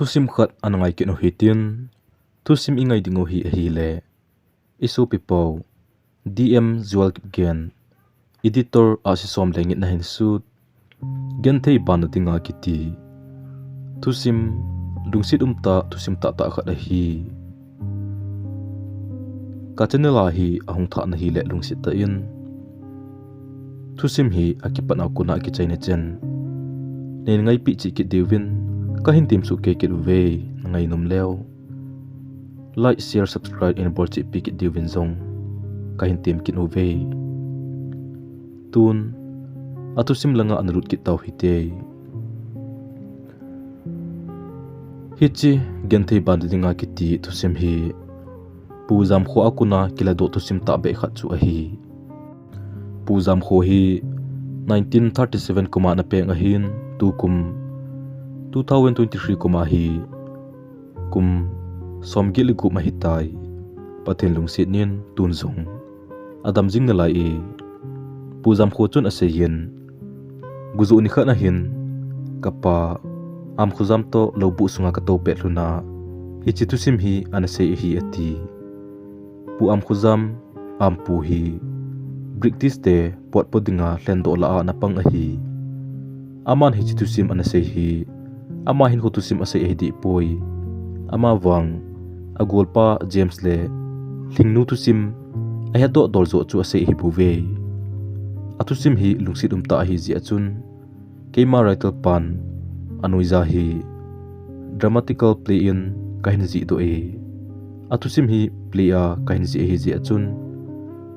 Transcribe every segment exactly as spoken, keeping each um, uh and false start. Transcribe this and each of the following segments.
Thusim khat ana ngai kit u hitin, thusim i ngai ding u hi ahile, i sopipa u D M Joel Kipgen, editor Ahsi Somleng in ahin sut, Genthei Banna Dinga kiti thusim, lungset umtah thusim tahtah khat ahi. Ka channel a hi ahung thah na hile lungset tah in thusim hi akipatna kona akichaina chen nei ngaipeh cheh kit diuvin kahin temsuh kei kit uve. Na ngainom leu like, share, subscribe in bolcheh peh kit diuvin jong kahin tem kit uve. Tun athusim langa ana lut kit tau hite. Hiche Genthei Banna Dinga kiti thusim hi Pu Jamkhoa kona kiladoh thusim tahbeh khat chu ahi. Pu Jamkhoa hi nineteen thirty seven kum a ana peng ahin, tukum two thousand twenty three kum a hi kum somget le gup ahitai. Pathen lungset in tun jong adam jing nalai e. Pu Jamkhoa chun aseiyin, gujoh nikhat ahin kapa Amkhojam toh loubuh sunga katou pet lhona hiche thusim hi ana sei ahi ati. Pu Amkhojam, Ampu hi British te potpo dinga lhendoh lah a ana pang ahi. Aman hiche thusim ana sei hi ama hinkho thusim asei ahi dehpoi. Amavang agolpa James le lhingnu thusim ahetdoh dol joh chu asei ahibouve. Athusim hi lungset umtah ahijeh a chun keima writer pan anoija hi dramatical play in kahin jihdoh e. Athusim hi play a kahin jih ahijeh a chun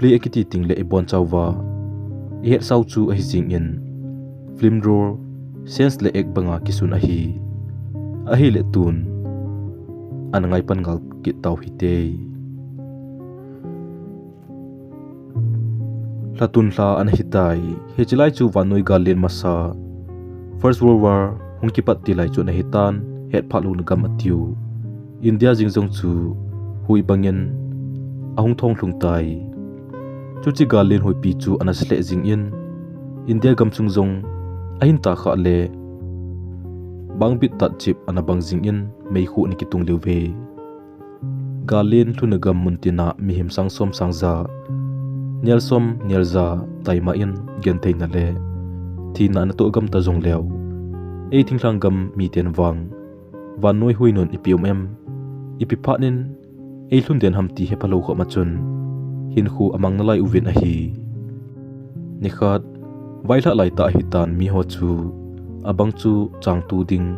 play akiti tengle ibonchauva ihetsau chu ahi jengin film role, scenes le act banga kisun ahi. Ahile tun ana ngaipan ngal kit tau hite. Lhatun lha ana hitai. Hiche lai chu vannoi gallen masa, First World War hung kipat til lai chu ana hitan, hetphah louna gam atiu India jeng jong chu hui bangin ahung thonglhung tai. Chuche gallen huipi chu ana sa lheh jengin India gamsung jong ahin takhah le bangbit tatchip ana bang jengin meikhu ana kitung liuve. Gallen lhunna gam muntina mihem sangsom sangja, nelsom nelja taima in gentheina le thina ana toh gam ta jongleu, ei thinglhang gam miten vang vannoi huinun ipi um em, ipi phatnin eilhun den ham ti hephalou khop ma chun hinkho amang nalai uvin ahi. Nikhat vailhah laitah ahitan, miho chu abang chu changtu ding,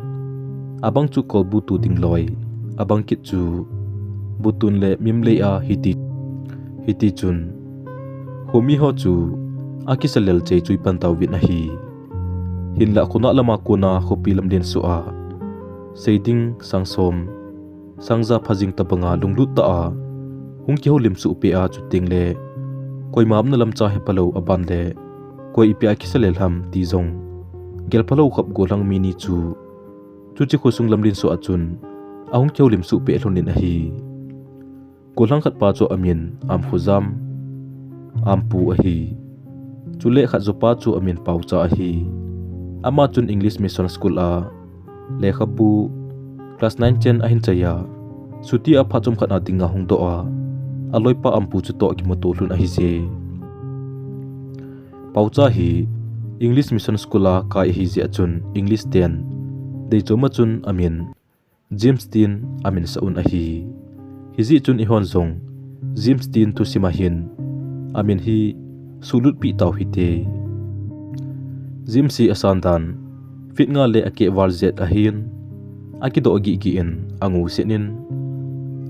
abang chu kolbu tu ding loi, abang kit chu butun le mimlei a hiti, hitichun khomiho chu akisa lel chei chui pan tauvin ahi. Hinlah khonung lama kona khopi lamlen soh a seiding sangsom sangja phajing tobanga lunglut tah a hung kihoulim soh peh a, chutengle koima umna lamcha hephalou aban le koi ipi a kisa lel ham ti jong gelphalou khop gollhang mi ni chu chuche khosung lamlen soh a chun ahung kihoulim soh peh lhonin ahi. Gollhang khatpa chu amin Amkhojam, Ampu ahi. Chule khatjopa chu amin Paocha ahi. Ama chun English Mission School a lekhabu class nine chen ahin chaiya, chuti a phat chomkhat a dinga hung doh a, aloipa Ampu chutoh kimuto lhun ahije. Paocha hi English Mission School a kai ahijeh a chun English ten deichoma chun amin James tin aminsah un ahi. Hijeh chun eihon jong James tin thusim a hin amin hi suhlutpeh tau hite. James hi asan dan feet nga le akeh val jet ahin, akidoh gihgih in angoset in,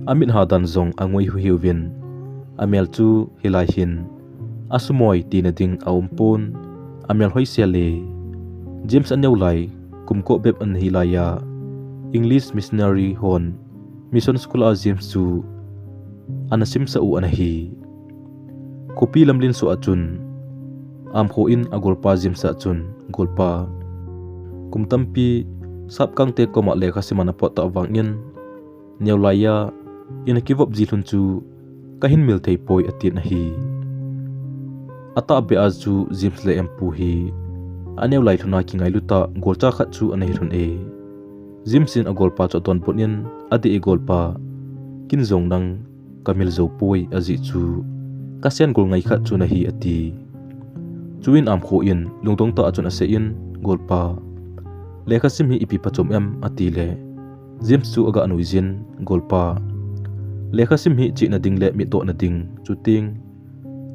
amit ha dan jong angoi huhiuvin, amel chu hilai hin asumoi tina ding aumpon, amel hoisel e. James aneo lai kum ko bep ana hilaiya English missionary hon mission school a James chu ana simsah u ana hi. Khopi lamlen soh a chun Amkho in agolpa James a chun, Golpa, kum tampi sapkangte koma lekhasim ana pot tah vangin, neolaiya ina kivop ji lhun chu kahin mil theipoi, atin ahi. Atahbeh a chu James le Ampu hi aneolai lhuna kingailu tah golcha khat chu ana hilhun e. James in agolpa chu adonbut in, adeh e golpa, ken jong nang kamil jou poi, ajeh chu kasen gol ngai khat chu nahi ati. Chuin Amkhu in lungdong tah a chun asei in, golpa, lekha sim hi ipi phachom em ati le, James chu aga nuijin, golpa, lekha sim hi chihna ding le mitdohna ding, chuteng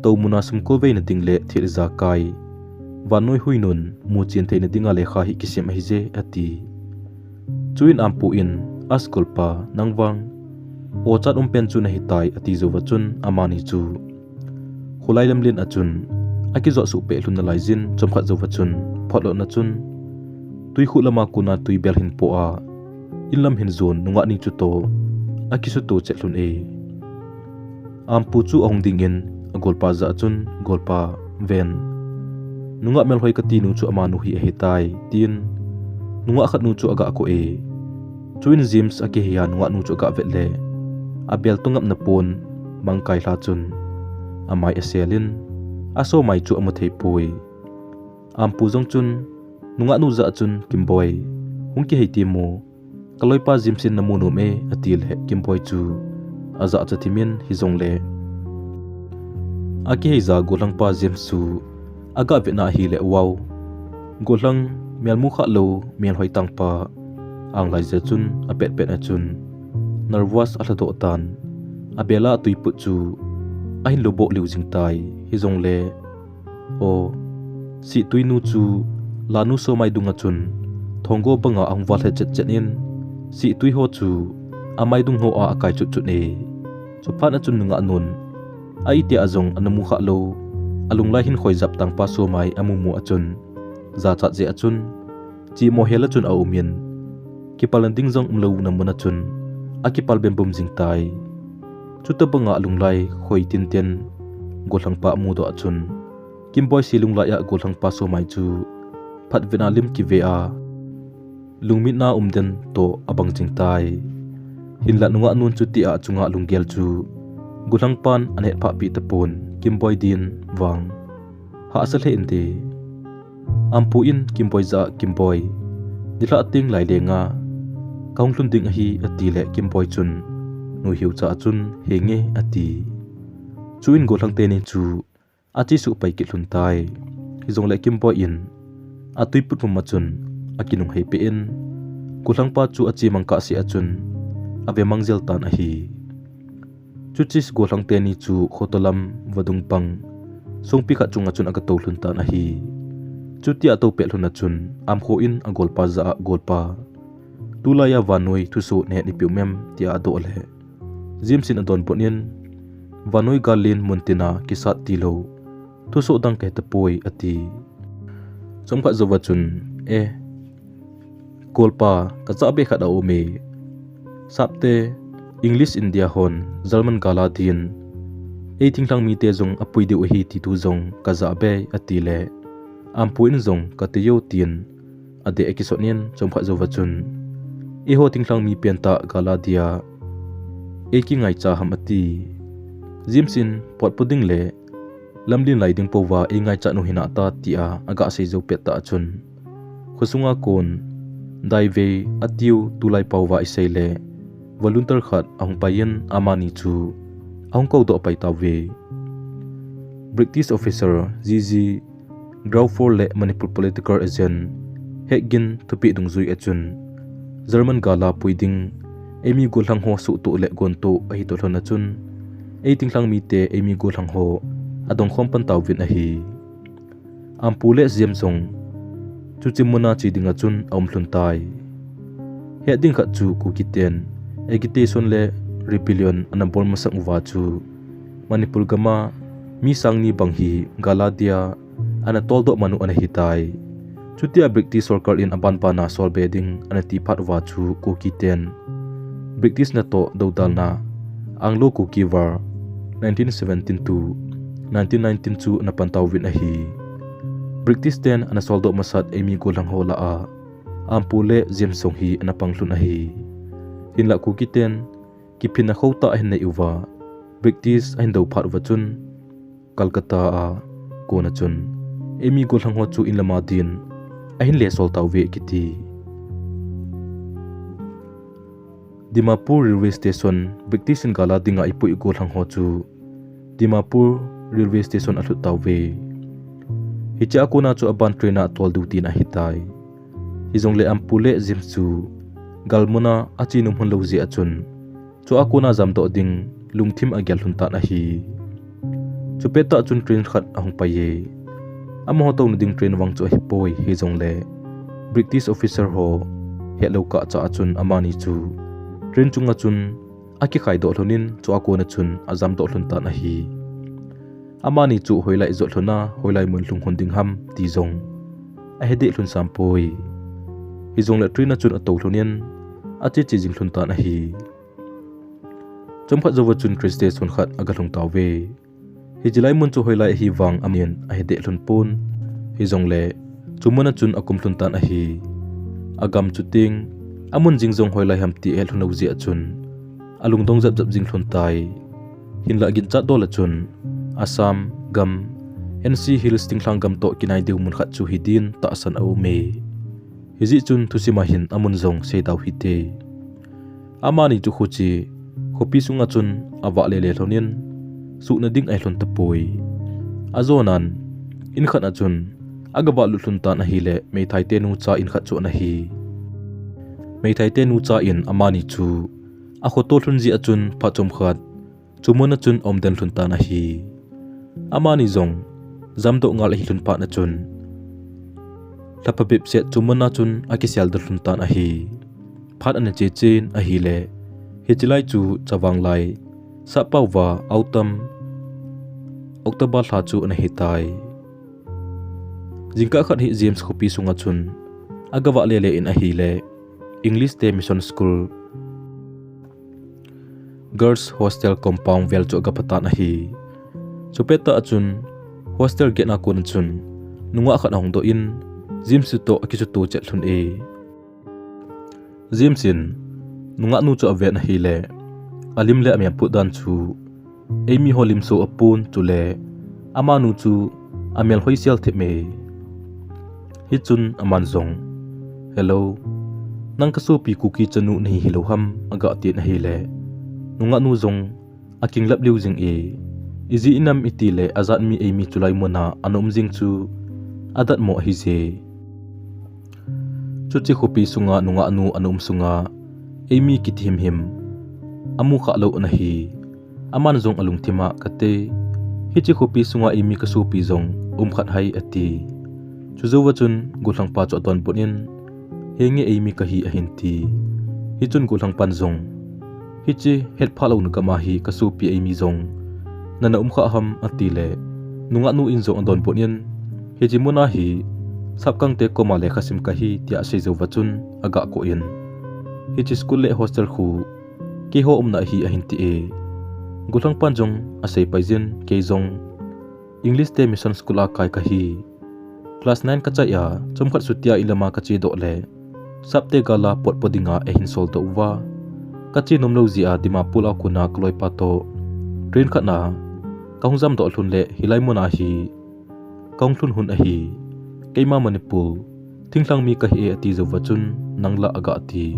tou muna sum kolveina ding le thil ijakai, vannoi huinun muchen theina dinga lekha hi kisim ahije ati. Chuin Ampu in, as golpa, nang vang ochat umpen chu nahitai ati jouva chun amani chu kholai lamlen a chun akijot suh peh lhun nalaijin, chomkhat jouva chun photlot na chun twi khuh lama kona twi bel hin po a, inlam hin jon nungah ni chutoh akisuto chet lhun e. Ampu chu ahung dingin agolpa jah a chun, golpa, ven, nungah melhoi katinu chu amanu hi ahitai, tin nungah khatnu chu aga koh e. Chuin James akihei a nungahnu chu aga vet le, abel toh ngapna pon mangkai lha chun amai aselin, asomai chu amu thei poi. Ampu jong chun nungahnu jah a chun, Kimboi, hung kihei temo, kaloipa James in namu nom e ati le, Kimboi chu ajahcha thimin, hijongle akihei ja golhangpa James chu aga vetna ahile, wow, golhang melmu khalou, melhoi tangpa, anglai jeh chun apetpet a chun nervous alhadoh tan, abel a atwiput chu ahin loboh liu jing tai, hijongle, o, sihtwinu chu lanu somai dunga chun thonggo banga ahung valhe chetchet in, sihtwi ho chu amaidung hoa akai chutchut e. Chuphat a chun nungahnun a itia jong anamu khalou, alunglai hin khoijap tangpa somai amumu a chun, jachat jeh a chun chimo hel a chun aumin, kipalna ding jong umlouna mun a chun akipal bembum jing tai. Chutobanga alunglai khoi tinten golhangpa amudoh a chun, Kimboi se lunglai a golhangpa somai chu phatvetna lim kive a, lungmitna umden toh abang jing tai. Hinla nungahnun chutia achunga lunggel chu golhangpan anatphahpeh tapon, Kimboi din vang hahsa lheh inte. Ampu in Kimboi jah a, Kimboi, nilhah teng lai lenga kahung lhun ding ahi atile, Kimboi chun nuihiu cha a chun, henge ati. Chuin golhang teni chu achesuh pai kit lhun tai. Hijongle Kimboi in atwiput mum a chun akinunghei peh in, golhangpa chu achemang kahsea chun avemang jel tan ahi. Chuche golhang teni chu khotolam vadung pang songpi khat chunga chun agatou lhun tan ahi. Chutia atou pet lhun a chun Amkhu in agolpa jah a, golpa, tulaiya vannoi thusoh nahet ipi um em tia adoh le, James in adonbut in, vannoi gal len muntina kisat tilou thusoh dang kahetapoi ati. Chomkhat jouva chun, e, golpa, kajahbe khat aume, sapte English India hon German gala din eithinglhang mite jong apui diu ahi ti thu jong kajahbe atile, Ampu in jong kateiyo tin adeh akisot in, chomkhat jouva chun, eiho thinglhang mi pentah gala dia eikingaicha ham ati. James in potpo ding le lamlen lai ding pouva eingaichat u hinata tia agasei jou pettah a chun, khosunga kon daivei atiu tulai paova iseile, volunteer khat ahung paiyin amani chu ahung koudoh pai tauve. British officer G G Crawford le Manipur political agent Hegin thupeh dungjui a chun, German gala pui ding eimi gollhang ho suhtoh le gontoh ahitoh lhon a chun, eithinglhang mite eimi gollhang ho adongkhom pan tauvin ahi. Ampu le James jong chuche muna che dinga chun aumlhun tai. Hetding khat chu Kukiten agitation le rebellion anabol masang uva chu, Manipur gama mi sangni bang hi gala dia anatoldoh manu anahitai. Chutia British sorkar in abanbana solbe ding anati phat uva chu Kukiten British natoh doudalna Anglo-Kuki War nineteen seventeen to nineteen nineteen chu anapan tauvin ahi. British ten anasoldoh masat eimi gollhang ho lah a Ampu le James jong hi anapang lhun ahi. Hinlah Kukiten kiphinna khotah ahin nei uva, British ahin dou phat uva chun, Calcutta a kona chun eimi gollhang ho chu inlama din ahin lesol tauve kiti. Dimapur Railway Station British in gala dinga eipui gollhang ho chu Dimapur Railway Station alhut tauve. Hichea kona chu aban train a atol diu tina ahitai. Hijongle Ampu le James chu galmuna ache nom lhon lou jeh a chun, chua kona jamdoh ding lungthim agel lhon tan ahi. Chupet tah chun train khat ahung pai e. Amaho touna ding train vang chu ahipoi, hijongle British officer ho hetlou kah cha a chun amani chu train chunga chun akikhai doh lhonin chua kona chun ajamdoh lhon tan ahi. Amani chu hoilai jot lhon a, hoilai mun lhung lhon ding ham ti jong ahedeh lhon sampoi. Hijongle train a chun atou lhonin ache che jing lhon tan ahi. Chomkhat jouva chun train station khat agalhung tauve. Hichelai mun chu hoilai ahivang amanin ahedeh lhon pon. Hijongle chu muna chun akum lhon tan ahi. Agam chuteng amun jing jong hoilai ham ti ahet lhon lou jeh a chun alungdong japjap jing lhon tai. Hinlah ginchat dol a chun Assam gam, N C Hills thinglhang gam toh kinai diu mun khat chu hidin tahsan aume. Hijeh chun thusim a hin amun jong seidau hite. Amani chu khuche khopi sunga chun avah lele lhonin suhna ding ahi lhon tapoi. Ajonan in khat a chun agavah lut lhon tan ahile meithaite nu cha in khat chu ana hi. Meithaite nu cha in amani chu akhoto lhon jeh a chun phat chomkhat chu muna chun aumden lhon tan ahi. Amani jong jamdoh ngal ahi lhon phat a chun lhapha bepset chu muna chun akisel den lhon tan ahi. Phat ana che chen ahile hichelai chu Chavang lai, sappao va autumn, October lha chu ana hitai. Jingkah khat hi James khopi sunga chun agavah lele in ahile English te mission school girls hostel compound vel chu agapha tan ahi. Chupet tah a chun hostel gate a kon a chun nungah khat ahung doh in James chu toh akichuto chet lhon e. James in nungah nu chu aven ahile alim le amel put dan chu eimi ho lim so apon chule amanu chu amel hoisel thip e. Hichun aman jong, "Hello, nang kasopi Kuki chanu nahi hilou ham?" aga tin ahile nungah nu jong akinglap liu jing e. Ijeh inem itile ajat mi eimi chulai muna ana um jing chu adatmo ahije. Chuche khopi sunga nungah nu ana um sunga eimi kiti himhim amu khah lou ana hi. Aman jong alungthim a, "Kate, hiche khopi sunga eimi kasopi jong um khat hai," ati. Chujouva chun gollhangpa chu adonbut in, "Henge eimi kahi," ahin ti. Hichun gollhangpan jong, "Hiche hetphah louna gam a hi kasopi eimi jong nana um khah ham?" atile nungah nu in jong adonbut in, "Hiche muna hi Sapkangte koma lekhasim kahi," tia asei jouva chun aga koh in, "Hiche school le hostel khu keiho umna ahi," ahin ti e. Gollhangpan jong asei paijin, "Kei jong English te mission school a kai kahi. Class nine kachai a chomkhat chutia in lama kachedoh le Sapte gala potpo dinga eihin soldoh uva, kache nom lou jeh a Dimapur a kona kaloipa toh train khat a kahung jamdoh lhon le hilai muna hi kahung lhun lhon ahi. Keima Manipur thinglhang mi kahi e," ati jouva chun, "Nang la?" aga ti.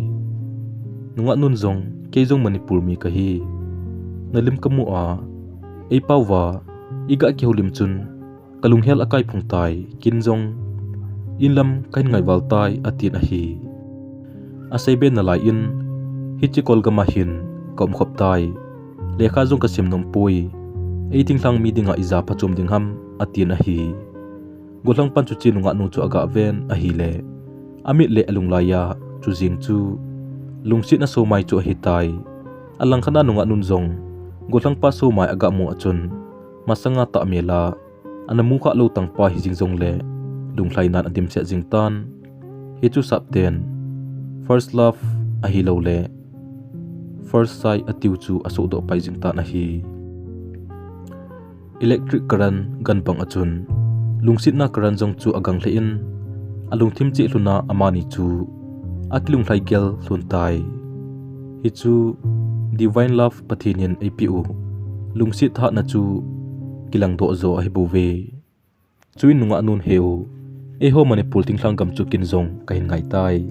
Nungah nun jong, "Kei jong Manipur mi kahi. Nalim kamu a, eipao va iga kihoulim chun kalunghel akai phung tai, kin jong in lam kahin ngaival tai," atin ahi. Aseibe nalai in, "Hiche Kolgam a hin kaum khop tai. Lekha jong kasim nom poi. Ei thinglhang mi dinga ija phachom ding ham?" atin ahi. Gollhangpan chuche nungah nu chu aga ven ahile amit le alunglai a chu jing chu lungsetna somai chu ahitai. Alangkhat a nungah nun jong gollhangpa somai aga mu a chun masanga tahmel a ana mu khah lou tangpa hijing jongle lunglhainan adimset jing tan. Hichu Sapten first love ahiloule first sight atiu chu asohdoh pai jing tan ahi. Electric current ganbang a chun lungsetna current jong chu agang lheh in, alungthim cheh lhun a amani chu akilunglhai gel lhun tai. Hichu divine love Pathen in eipeh u lungset thahatna chu kilangdoh jo ahibouve. Chuin nungah nun, "Heu, eiho Manipur thinglhang gam chu kin jong kahin ngai tai.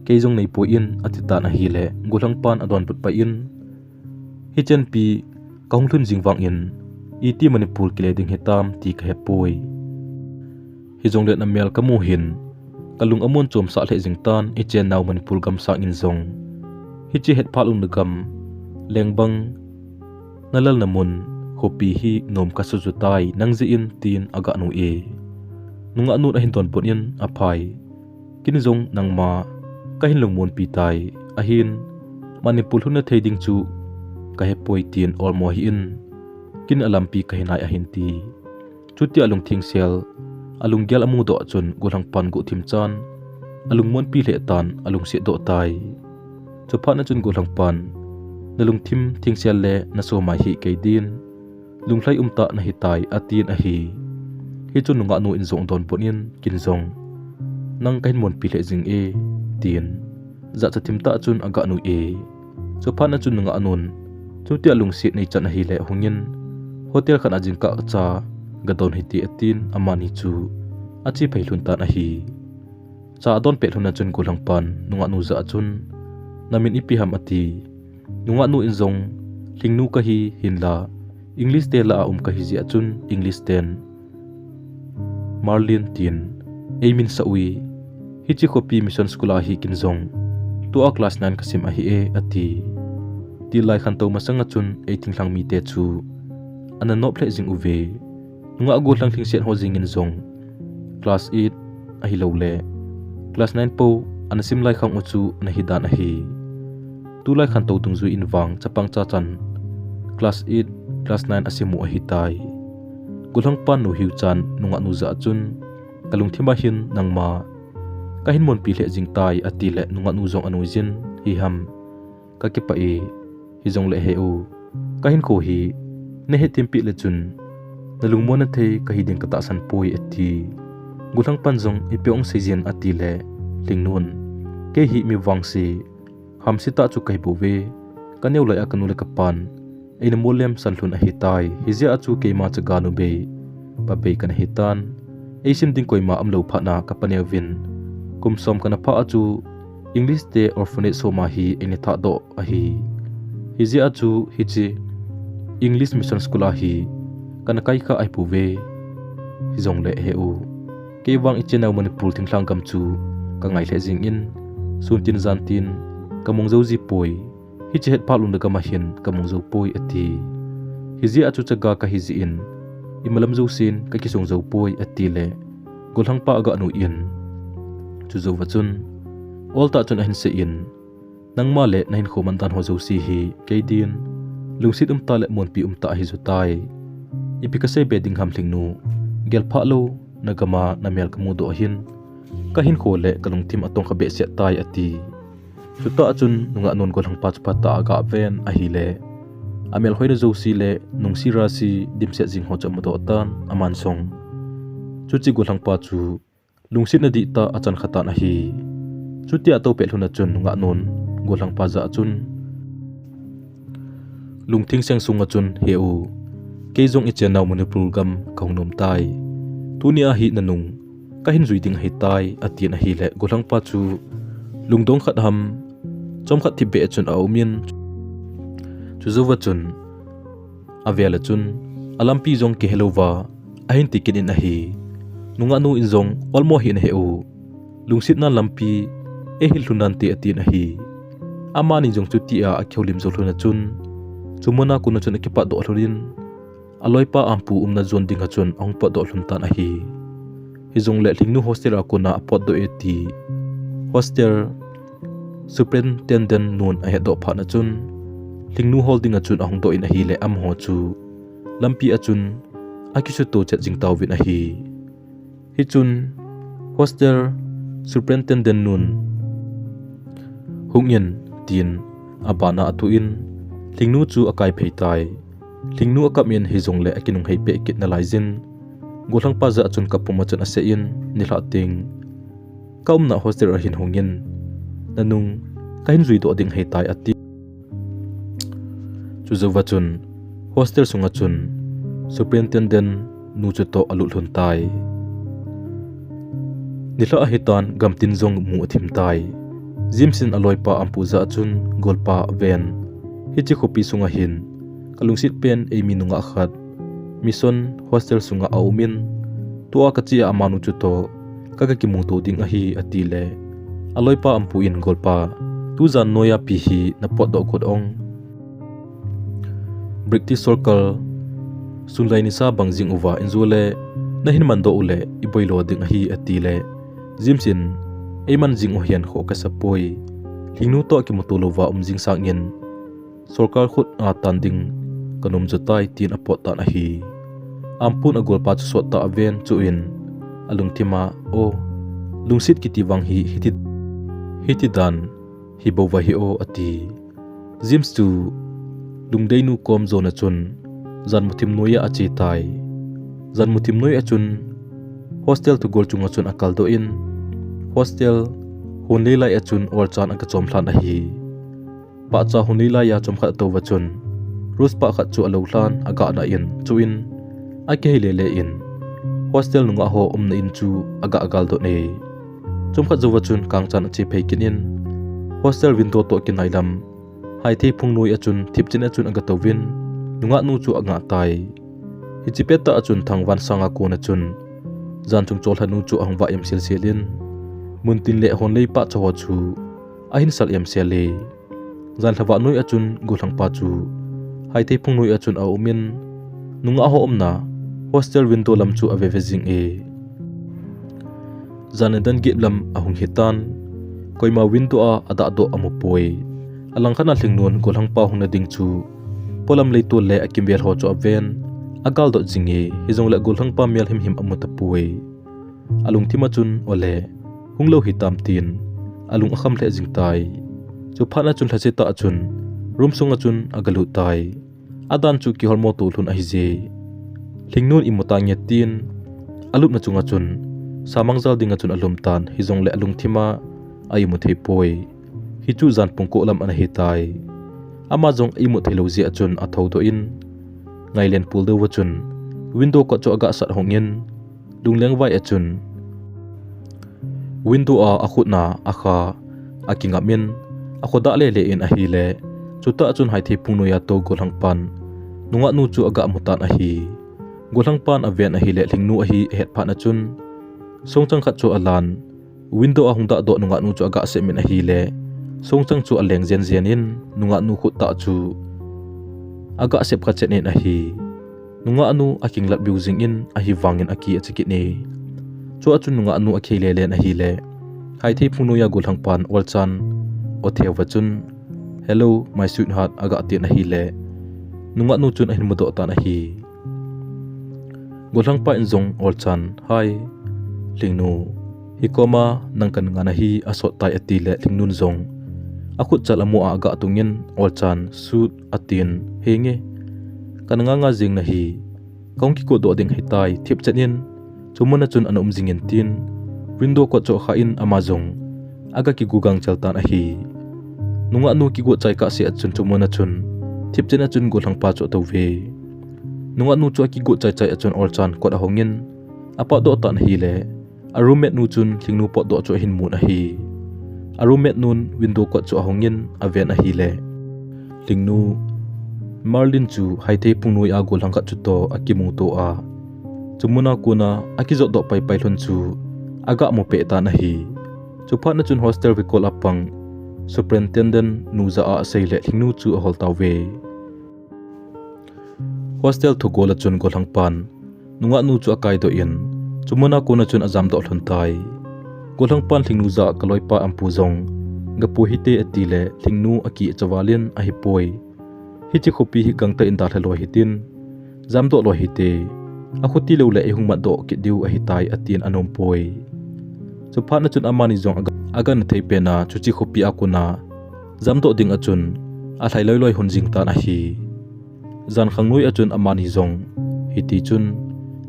Kei jong neipoi in, ati tan ahile, gollhangpan adonbut pai in, hichenpi kahung lhun jing vangin, iti Manipur kile ding hitam ti kahepoi. Hijongle namel kamu hin, kalung amun chomsah lheh jing tan, ichennau Manipur gam sangin jong. Hiche hetphah lungna gam, lengbang, nalalna mun, khopi hi nom kasuh tai, nang jeh in tin agah nu e. Nungah nun ahin donbut in aphai. Kin jong nangma, kahin lungmonpi tai, ahin, Manipur lhunna thei ding chu, kahepoi tin olmo hih in, kin alampi kahi nai ahin ti. Chutia alungthengsel, alunggel amudoh chun gollhangpan guhthim chan, alungmonpi lheh tan, alungsetdoh tai. Chuphat na chun gollhangpan, nalungthim thengsel le nasomai hi kei din, lunglhai umtah nahitai, atin ahi. Hichun nungah nu in jong donbut in, kin jong, nang kahin monpi lheh jing e, tin. Jachat thimtah chun agah nu e. Chuphat na chun nungah nun, chutia lungset neichan ahile hungin, hotel khat a jingkah cha gadon hite atin, amani chu ache phei lhun tan ahi. Cha adon pet lhun na chun gollhangpan nungah nu jah a chun, namin ipi ham ati. Nungah nu in jong, Lhingnu kahi hinla, English te lah a um kahi jeh a chun English ten Marlin tin eimin sah ui. Hiche khopi mission school a hi kin jong, tua class nine kasim ahi e, ati. Tilai khantou masanga chun eithinglhang mite chu ana nop lheh jing uve. Nungah gollhang lhingset ho jengin jong class eight ahiloule class nine po ana sim lai khang u chu ana hidan ahi. Tulai khantou dungjui in vang chapang chachan class eight, class nine asimu ahitai. Gollhangpan nu hiu chan nungah nu jah a chun, kalungthim a hin nangma kahin monpi lheh jing tai, atile nungah nu jong anuijin, hi ham, kakipah e, hijongle he u, kahinkho hi nahetthempi le chun nalungmonna thei kahi ding katahsan poi, ati. Gollhangpan jong ipi ong seijin atile, Lhingnun, kei hi mi vangse, hamsetah chu kahibouve, kaneo lai a kanu le kapan eina molem san lhun ahitai, hijeh a chu keima chaga nu bei, pa bei kana hitan, eisim ding koima umlou phatna kapaneuvin, kum som kana phah a chu English te orphanage soma hi eina thahdoh ahi. Hijeh a chu hiche English Mission School a hi kana kaikhah ahipouve. Hijongle he u, kei vang ichennau Manipur thinglhang gam chu kangai lheh jengin, sun tin jan tin kamong jou jipoi. Hiche hetphah lungna gam a hin kamong joupoi, ati. Hijeh a chu chaga kahi jeh in, imalam jousen kakisong joupoi, atile, gollhangpa agah nu in, chujouva chun, oltah chun ahinsei in, nangma le nahinkho mandan ho jouse hi kei din lungset umtah le monpi umtah ahi jotai. Ipi kaseibe ding ham Lhingnu, gelphah louna gam a namel kamudoh ahin, kahinkho le kalungthim atongkha behseh tai, ati. Chutah chun nungah nun gollhangpa chu phatah a agah ven ahile, amelhoina jouse le nungsi rasi dimset jing ho chu amudoh tan, aman jong chuche gollhangpa chu lungsetna dihtah a achan khatan ahi. Chutia atoupet lhun a chun nungah nun gollhangpa jah a chun, lungthim seng sunga chun, he u, kei jong ichennau Manipur gam kahung nom tai. Tunia hi nanung kahin jui ding ahitai, atin ahile, gollhangpa chu lungdong khat ham, chomkhat thipbeh a chun aumin, chujouva chun, avel a chun, alampi jong kihelouva ahin tikit in ahi. Nungah nu in jong olmo hih in, he u, lungsetna lampi eihil lhon nante, atin ahi. Amani jong chutia akihoulim jou lhun a chun, chumuna kona chun akipatdoh lhon in, aloipa Ampu umna jon dinga chun ahung potdoh lhon tan ahi. Hijongle Lhingnu hostel a kona apotdoh e ti hostel superintendent nun ahetdoh phat na chun, Lhingnu hol dinga chun ahung doh in ahile, amaho chu lampi a chun akisuto chet jing tauvin ahi. Hichun hostel superintendent nun, hungin, tin abana atuh in, Lhingnu chu akai phei tai. Lhingnu akap in hijongle akinunghei peh kit nalaiyin, gollhangpa jah a chun kapum a chun aseiyin, nilhah teng kaumna hostel a hin hungin, nanung kahin juidoh ding ahitai, ati. Chujouva chun hostel sunga chun superintendent nu chutoh alut lhon tai. Nilhah ahitan gamtin jong mu athim tai. James in aloipa Ampu jah a chun, golpa ven, hiche khopi sunga hin kalungset pen eimi nungah khat mission hostel sunga aumin, tua kache a amanu chutoh kaga kimuto ding ahi, atile, aloipa Ampu in, golpa, tujan noiya pi hi napotdoh got ong. British sorkar sunlai nisa bang jing uva injo le nahin mandoh uleh iboilo ding ahi, atile, James in, eiman jing u hihen kho kasapoi. Lhingnu toh kimuto louva um jing sangin sorkar khut a tan ding kanom jotai, tin apot tan ahi. Ampun agolpa chu sottah aven, chuin alungthima, o, lungset kiti vang hi hiti, hitidan hibouva hi o, ati. James chu lungdeinu kom jona chun janmuthim noiya achetai. Janmuthim noi a chun hostel thugol chunga chun akaldoh in, hostel honlei lai a chun olchan aga chomlhan ahi. Pahcha honlei laiya chomkhat atouva chun, rose pah khat chu aloulhan, agadah in, chuin akihei lele in, hostel nungah ho umna in chu aga galdoh e. Chomkhat jouva chun kangchan ache phei kit in, hostel window toh kinailam haithei phungnoi a chun thipchen a chun agatouvin, nungahnu chu angahtai. Hiche pettah a chun thangvahsang a kona chun janchung cholhanu chu ahung vah em selselin, muntin le honlei pahcha ho chu ahin sal em sele. Jan lhavah noi a chun golhangpa chu haithei phungnoi a chun aumin, nungah ho umna hostel window lam chu aveve jing e. Jan nidan get lam ahung hitan, koima window a adahdoh amupoi. Alangkhat a Lhingnun golhangpa hungna ding chu polam leitol le akimvel ho chu aven, agaldoh jinge, hijongle golhangpa mel himhim amutapoi. Alungthim a chun, ole, hunglou hitam, tin alung akham lheh jingtai. Chuphat a chun lhasetah a chun room sunga chun agalut tai. Adan chu kiholmo to lhon ahije. Lhingnun imutange, tin alupna chunga chun samang jal dinga chun alumtan, hijongle alungthima a imu theipoi. Hichu jan pungkoh lam anahitai. Ama jong imu theilou jeh a chun athoudoh in, ngailen puldouva chun window kot chu agasat hongin, lunglengvai a chun window a akhutna akha akingapin, akhodah lele in ahile, chutah a chun haithei phungnoiya tou golhangpan nungahnu chu agamutan ahi. Golhangpan aven ahile, Lhingnu ahi ahetphat a chun songchang khat chu alan, window a hung dahdoh nungahnu chu agasepmin ahile, songchang chu aleng jenjen in nungahnu khuttah chu agasep kha chen in ahi. Nungahnu akinglat biu jingin, ahivangin aki ache kit e. Chua chun nungahnu akihei lelen ahile, haithei phungnoiya golhangpan olchan otheuva chun, hello my sweetheart, agatin ahile, nungahnu chun ahin mudoh tan ahi. Golhangpa in jong olchan, hi Lhingnu, hikoma nang kana ngah nahi, asottai, atile Lhingnun jong akhutchal amu a agatungin, olchan, sut, atin, henge, kana ngah ngah jing nahi, kahung kigotdoh ding ahitai, thipchen in chumuna chun ana um jingin, tin window kot chu akhah in ama jong aga kigo gangchel tan ahi. Nungahnu kigo chai kahsea chun chumuna chun thipchen a chun golhangpa chu atouve. Nungahnu chu akigo chaichai a chun olchan kot ahongin, apotdoh tan ahile, a roommate nu chun Lhingnu potdoh chu ahin mun ahi. A roommate nun window kot chu ahongin aven ahile, Lhingnu, Marlin chu haithei phungnoi a golhang khat chutoh akimuto a, chumuna kona akijotdoh paipai lhon chu agamu peh tan ahi. Chuphat a chun hostel veikol a pang superintendent nu jah a aseile Lhingnu chu ahol tauve. Hostel thugol a chun golhangpan nungahnu chu akaidoh in, chumuna kona chun ajamdoh lhon tai. Golhangpan Lhingnu jah a, kaloipa Ampu jong gapui hite, atile Lhingnu aki achavalin, ahipoi, hiche khopi hi gangtah in dalha loi hitin, jamdoh loi hite, akhuti loule eihung matdoh kit diu ahitai, atin anompoi. Chuphat a chun amani jong aga, agana thei pena chuche khopi a kona jamdoh ding a chun alhai loiloi lhon jing tan ahi. Jan khangnoi a chun amani jong hitichun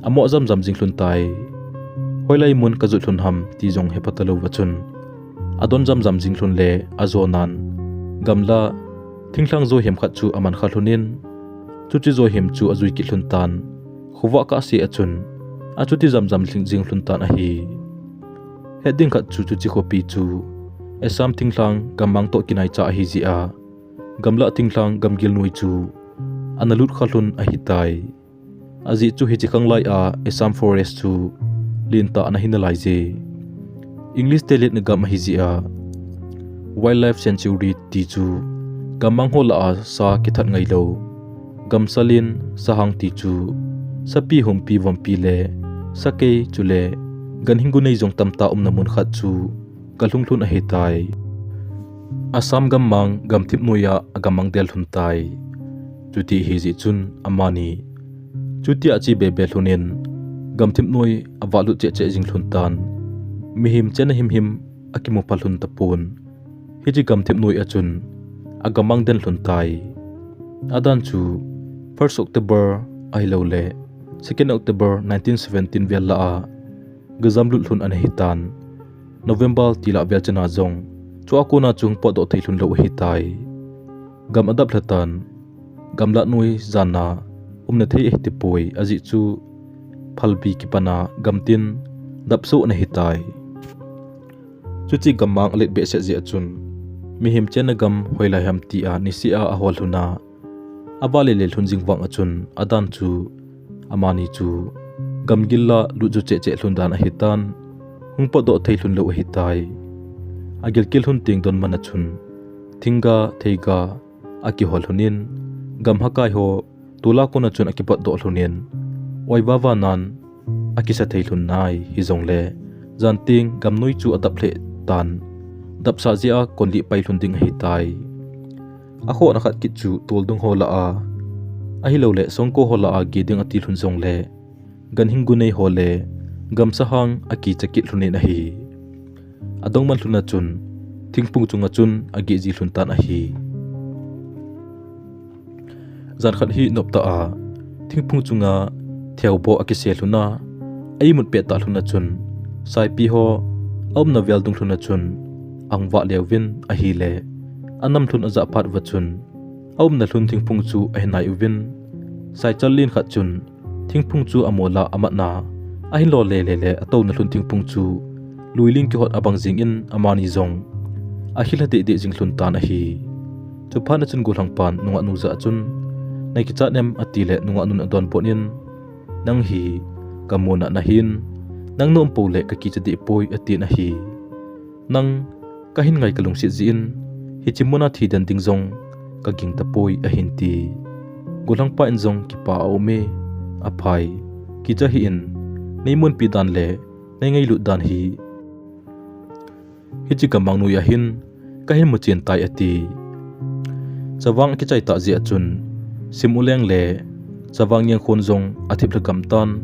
amo jamjam jing lhon tai. Hoilai mun kajot lhon ham ti jong hepha talouva chun adon jamjam jing lhon le ajonan gamla thinglhang johem khat chu aman kha lhonin, chuche johem chu ajui kit lhon tan. Khovah kahsea chun achuti jamjam jing lhon tan ahi. Het ding khat chu chuche khopi chu Assam thinglhang gammang toh kinaicha ahi jeh a, gamlah thinglhang gamgil noi chu ana lut kha lhon ahitai. Ajeh chu hiche khanglai a Assam Forest chu lentah ana hi nalai je. English te letna gam ahi jeh a, Wildlife Sanctuary ti chu gammang ho lah a sa kithat ngailou, gamsa len, sahang ti chu sapi, humpi, vompi le sakei chule ganhing gunei jong tamtah umna mun khat chu kalhung lhon ahitai. Assam gammang gamthip noiya agammang del lhon tai. Chuti ahijeh chun amani chutia che bebe lhonin gamthip noi avahlut cheh cheh jing lhon tan. Mihem chenna himhim akimupha lhon tapon. Hiche gamthip noi a chun agammang den lhon tai. Adan chu first October ahilouleh second October nineteen seventeen vel lah a gajam lut lhon ana hitan. November tilah vel chana jong chua kona chu hung potdoh thei lhon lou ahitai. Gam adap lhatan, gamlah noi jana umna thei ahitipoi, ajeh chu phalbi kipana gamtin dapsoh ana hitai. Chuche gammang alet behseh jeh a chun mihem chenna gam hoilai ham tia niseh a ahol lhona, avale le lhon jing vang a chun adan chu amani chu gamgil lah lut jo cheh cheh lhon dan ahitan, hung potdoh thei lhon lou ahitai. Agilkel lhon teng don man a chun thingga, theiga akihol lhonin, gamhakai ho tola kona chun akipotdoh lhonin, oiva vanan akisa thei lhon nai. Hijongle jan teng gamnoi chu adap lheh tan, dapsah jeh a konlih pai lhon ding ahitai. Akhohna khat kit chu toldung ho lah a, ahilouleh songko ho lah a geh ding ati lhon jongle ganhing gunei ho le gamsahang akicha kit lhonin ahi. Adongman lhon a chun thingphung chunga chun ageh ji lhon tan ahi. Jan khat hi noptah a thingphung chunga theuboh akise lhona, a-imut pettah lhon a chun saipi ho aumna vel dung lhon a chun ahung vah leuvin ahile, anam lhon ajah phat uva chun aumna lhon thingphung chu ahin nai uvin, saichal len khat chun thingphung chu amol a amatna ahin lole lele atouna lhon thingphung chu luiling kihot abang jingin amani jong ahilha dehdeh jing lhon tan ahi. Chuphat a chun gollhangpan nungahnu jah a chun, nakichat em atile nungahnun adonbut in, nang hi kamuna nahin, nang na umpou le kakicha dehpoi atin ahi. Nang kahin ngai kalungset jeh in, hiche muna thiden ding jong kaging tapoi ahin ti. Gollhangpa in jong kipa aume, aphai, kicha hih in, neimunpi dan le neingailut dan hi hiche gammang noiya hin kahin muchen tai ati. Chavang akichai tah jeh a chun sim-u-leng le chavang ngeng khon jong athip lhagam tan,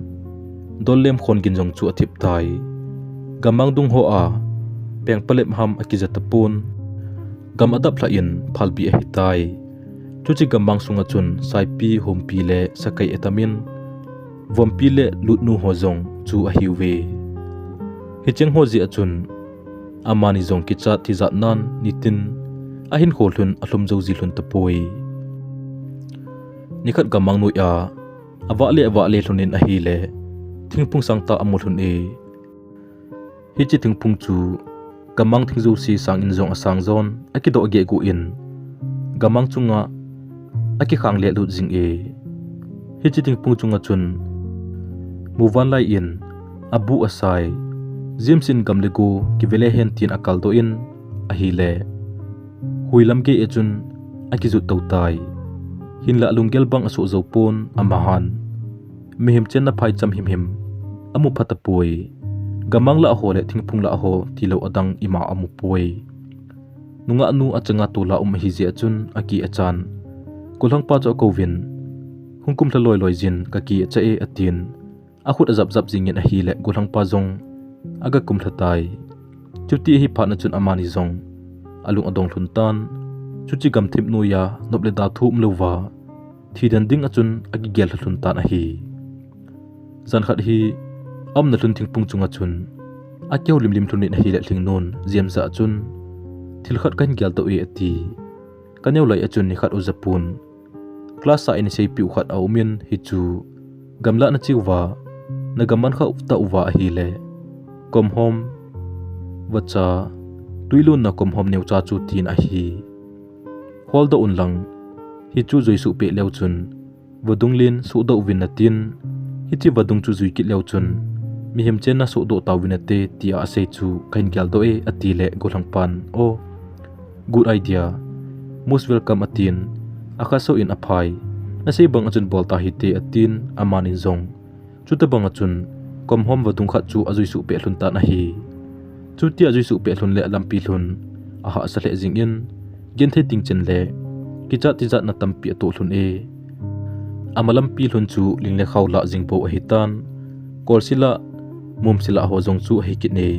dollem khon gin jong chu athip tai. Gammang dung hoa peng palep ham akija tapon. Gam adap lhah in phalbi ahitai. Chuche gammang sunga chun saipi, humpi le sakei atamin, vompi le lutnu ho jong chu ahiuve. Hicheng ho jeh a chun amani jong kichat thijatnan nitin ahinkho lhon alhum jou ji lhon tapoi. Nikhat gammang noiya avah le avah le lhonin ahile thingphung sangtah amu lhon e. Hiche thingphung chu gammang thing jouse sangin jong asang jon, akidoh gehguh in gammang chunga akikhang lehlut jing e. Hiche thingphung chunga chun muvanlai in abuh asai, jimsin gam le go kivele hen tin akaldoh in ahile, hui lam gei a chun akijut tou tai. Hinlah lunggel bang asoh jou pon amahan. Mihem chenna phaicham himhim amu phatapoi. Gammang lah ho le thingphung lah ho tilou adang ima amupoi. Nungahnu achanga tola um ahi jeh a chun aki achan. Gollhangpa chu akouvin, hung kumlha loiloi jin, kaki acha e atin. Akhut ajapjap jingin ahile gollhangpa jong aga kumlha tai. Chuti ahi phat a chun amani jong alung adong lhon tan. Chuche gamthip noiya nop le da thu umlouva thiden ding a chun akigel lha lhon tan ahi. Jan khat hi aumna lhon thingphung chunga chun akihoulimlim lhonin ahile lhingnun jemjah a chun, thil khat kahin geldoh e ati. Kaneo lai a chun nikhat ojapun class a eina seipeh u khat aumin, hichu gamlahna cheuva nagam man kha tah uva ahile, komhom, vacha, Tuilonna kom hom neucha chu tin ahi. Holdoh unlang, hichu juisuh peh leu chun, vadung len sohdoh uvin atin, hiche vadung chu jui kit leu chun, mihem chenna sohdoh tauvin ate, tia asei chu kahin geldoh e, atile gollhangpan, Oh, good idea. Most welcome, atin, akhaso in aphai. Nasei bang achun bol tahite, atin, amanin jong chutobang achun, kom hom vadung khat chu ajuisuh peh lhon tan ahi. Chutia ajuisuh peh lhon le alampi lhon, ahahsa lheh jingin, genthei ding chen le kichat tijatna tampi atoh lhon e. Ama lampi lhon chu ling le khao lah jing bou ahitan, kolse lah, momse lah ho jong chu ahi kit e.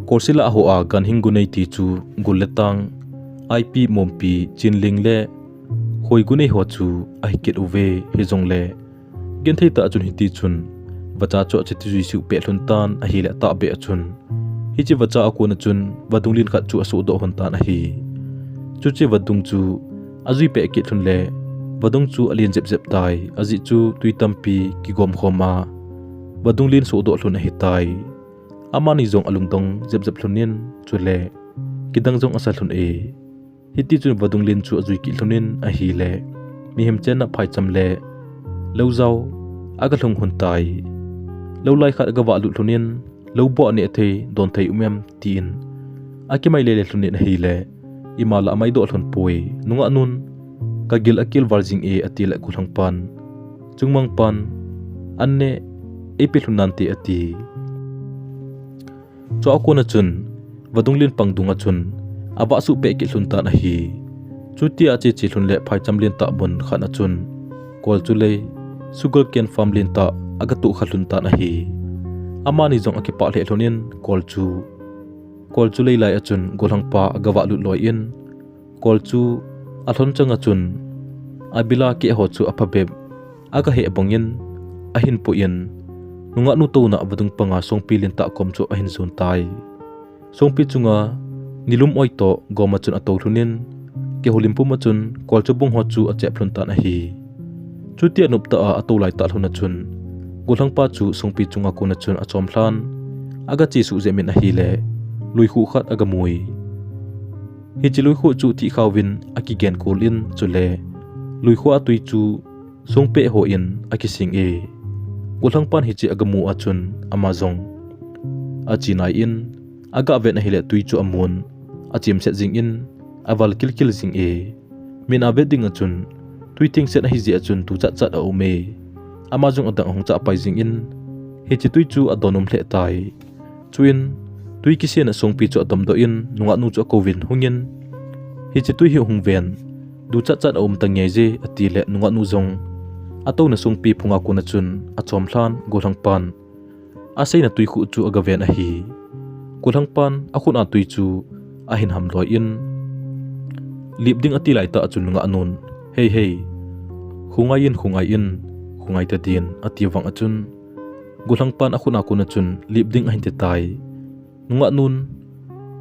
Kolse lah hoa ganhing gunei ti chu gul le tang, aipi, mompi, chinling le hoi gunei ho chu ahi kit uve, hijongle genthei tah achun hitichun vacha chu achuti juisuh peh lhon tan ahile, atahbeh achun hiche vacha akon achun vadung len khat chu asohdoh lhon tan ahi. Chuche vadung chu ajui peh kit lhon le vadung chu alen jep jep tai, ajeh chu twi tampi kigom khom a vadung len sohdoh lhon ahitai. Amani jong alungdong jep jep lhonin, chule kidang jong asa lhon e. Hitichun vadung len chu ajui kit lhonin ahile, mihem chenna phaicham le lou jao aga lhung lhon tai. Lou lai khat aga vahlut lhonin, Lou boh neh thei, don thei um em? tin akimai lele lhonin ahile, ima lah amaidoh lhon poi. Nungah nun, Kagil akel val jing e, atile gollhangpan, Chungmangpan, An neh, eipe lhon nante, ati. Chua kona chun vadung len pang dunga chun avahsuh peh kit lhon tan ahi. Chutia ache che lhon le phaicham lentah mun khat achun kol chu lei, sugar cane farm lentah aga tohkha lhon tan ahi. Amani jong akipah lheh lhonin kol chu, kol chu lei lai achun gollhangpa aga vahlut loiyin, kol chu alhon chang achun abila keh ho chu aphabep aga heh bongin, ahin poh in, nungahnu touna vadung panga songpi lentah kom chu ahin jon tai. Songpi chunga nilum oi toh gom achun atou lhonin, kehoulim pum achun kolchu bung ho chu achep lhon tan ahi. Chutia anop tah a atou laitah lhon achun, gollhangpa chu songpi chunga kona chun achom lhan, aga chesuh jep in ahile, luikhuh khat aga mui. Hiche luikhuh chu thihkhauvin akigen kol in, chule luikhuh a twi chu songpeh hon akising e. Gollhangpan hiche aga mu achun ama jong ache nai in, aga ven ahile twi chu amun, achemset jingin, aval kilkil jing e. Min a vet ding achun twi thengset ahijeh achun duchat chat aum e. Ama jong adang ahung chah pai jingin, hiche twi chu adon um lheh tai. Chuin twi kisena songpi chu adomdoh in, nungahnu chu akouvin hungin, Hiche twi hi hung ven, duchat chat aum ta ngei je, atile nungahnu jong atouna songpi phunga kona chun achom lhan, gollhangpan aseina twi khuh chu aga ven ahi. Gollhangpan akhut a twi chu ahin ham loiyin, lip ding ati laitah achun nungahnun, Hei, hei, khongai in, khongai in, khongai tadin, ati vang achun, gollhangpan akhut a kona chun lip ding ahin ti tai. Nungahnun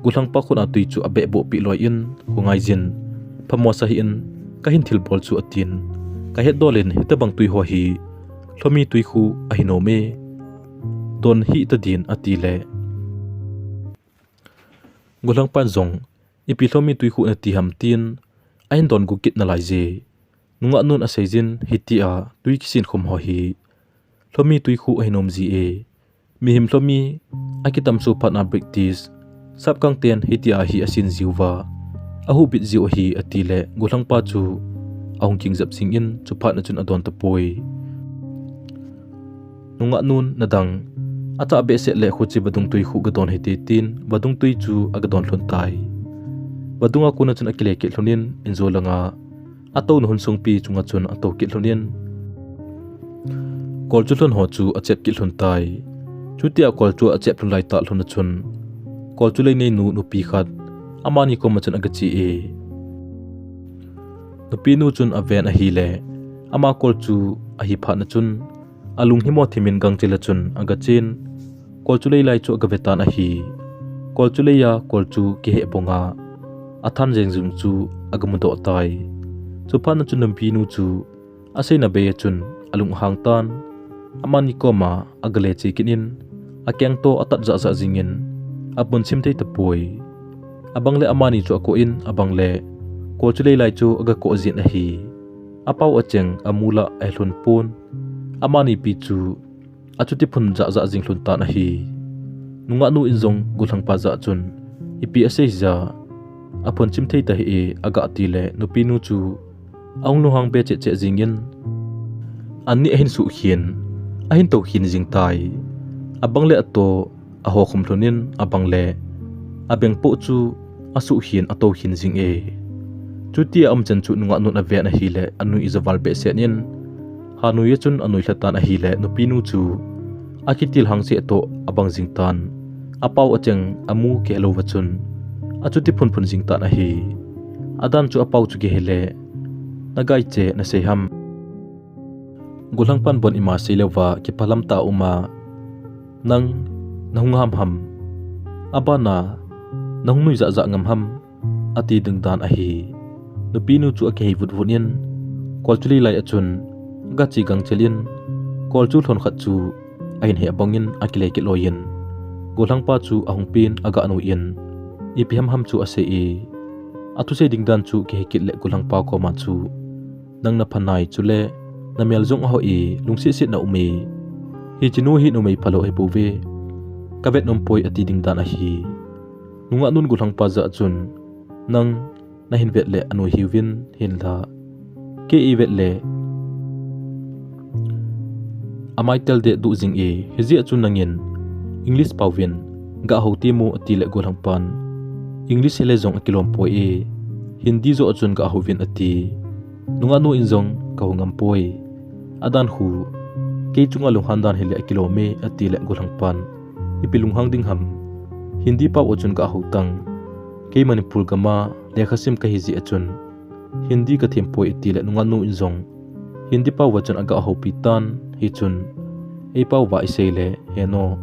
gollhangpa khut a twi chu abehboh peh loiyin, khongai jin, phamo sa hih in, kahin thilbol chu atin, kahet dol in, hitobang twi ho hi lhomi twi khuh ahi nom e, don hih tadin, atile gollhangpan jong, Ipi lhomi twi khuh nati ham? tin ahin don gu kit nalai je. Nungahnun aseijin, Hitia twi kisin khom ho hi lhomi twi khuh ahi nom ji e. Mihem lhomi akitam sophat a British sapkang ten hitia hi asin jiuva, ahuhbit jiu ahi, atile gollhangpa chu ahung king jep jingin, chuphat achun adon tapoi. Nungahnun, Nadang, achah behseh le khuche vadung twi khuh gadon hite, tin vadung twi chu aga don lhon tai. Vadunga kona chun akile kit lhonin, injo langa atouna hun songpi chunga chun atou kit lhonin, kolchu lhon ho chu achep kit lhon tai. Chutia kolchu achep lhon laitah lhon achun, kolchu lei neinu nupi khat amani koma chun aga che e. Nupinu chun aven ahile, ama kolchu ahi phat achun, alung himo thimin gangchel achun aga chen, kolchu lei lai chu aga vetan ahi. Kolchu leiya kolchu kiheh bonga athan jeng jung chu aga mudoh tai. Chuphat achun nupinu chu aseina bei achun alung ahang tan, amani koma aga le che kit in, akeng toh atat jahjah jingin, apunchim thei tapoi. Abang le amani chu akoh in, abang le kol chu leilai chu aga koh jin ahi. Apao acheng amu la ahe lhon pon. Amani pi chu achuti phun jahjah jing lhon tan ahi. Nungah nu in jong gollhangpa jah chun, ipi asei ja, aphun chim thei tahih e, aga ti le nupi nu chu ahung lunghang be cheh cheh jing in, anni ahin suh khin, ahin tou khin jing tai. Abang le ato aho khum lhon in, abang le abeng po chu asuh khin, atou khin jing e. Chuti a um chen chu nungah nun aven ahile, anui ijaval behseh in, hanui a chun anui lha tan ahile, nupi nu chu akitil hang cheh toh abang jing tan. Apao acheng amu kihe lou va chun, achuti phun phun jing tan ahi. Adan chu apao chu kihe le, na gai che na sei ham. Gollhangpan bon ima sei leuva, kiphalam tah a um a, nang nahung ham ham. Abana nahung nui jahjah ngam ham, ati ding dan ahi. Nupi nu chu akihei vut vut in, kol chu leilai a chun aga che gangchel in, kol chu lhon khat chu ahin heh bang in akile kit loi in, gollhangpa chu ahung pen aga nui in, ipi ham ham chu asei e. Athusei ding dan chu kihe kit le gollhangpa koma chu, nang na pha nai, chule na mel jong ahoh e, lungset set na um e. Hiche nu hi numei phalou ahi bou ve. Ka vet nom poi, ati ding dan ahi. Nungah nun gollhangpa jah chun, nang na hin vet le anui hiuvin hinla, kei i vet le amai tel deh duh jing e, hijeh a chun nangin English paovin ga hou temo, ati le gollhangpan, English hile jong akilom poi e, Hindi joh a chun ga houvin ati. Nungah nu in jong ka hou ngam poi. Adan khu kei chunga lunghan dan hile akilom e, ati le gollhangpan, ipi lunghang ding ham. Hindi pao a chun ga hou tang. Kei Manipur gam a lekha sim kahi jeh a chun Hindi ka them poi, ati le nungah nu in jong Hindi pao a chun aga houpi tan, hichun ei pao va isei le, he no,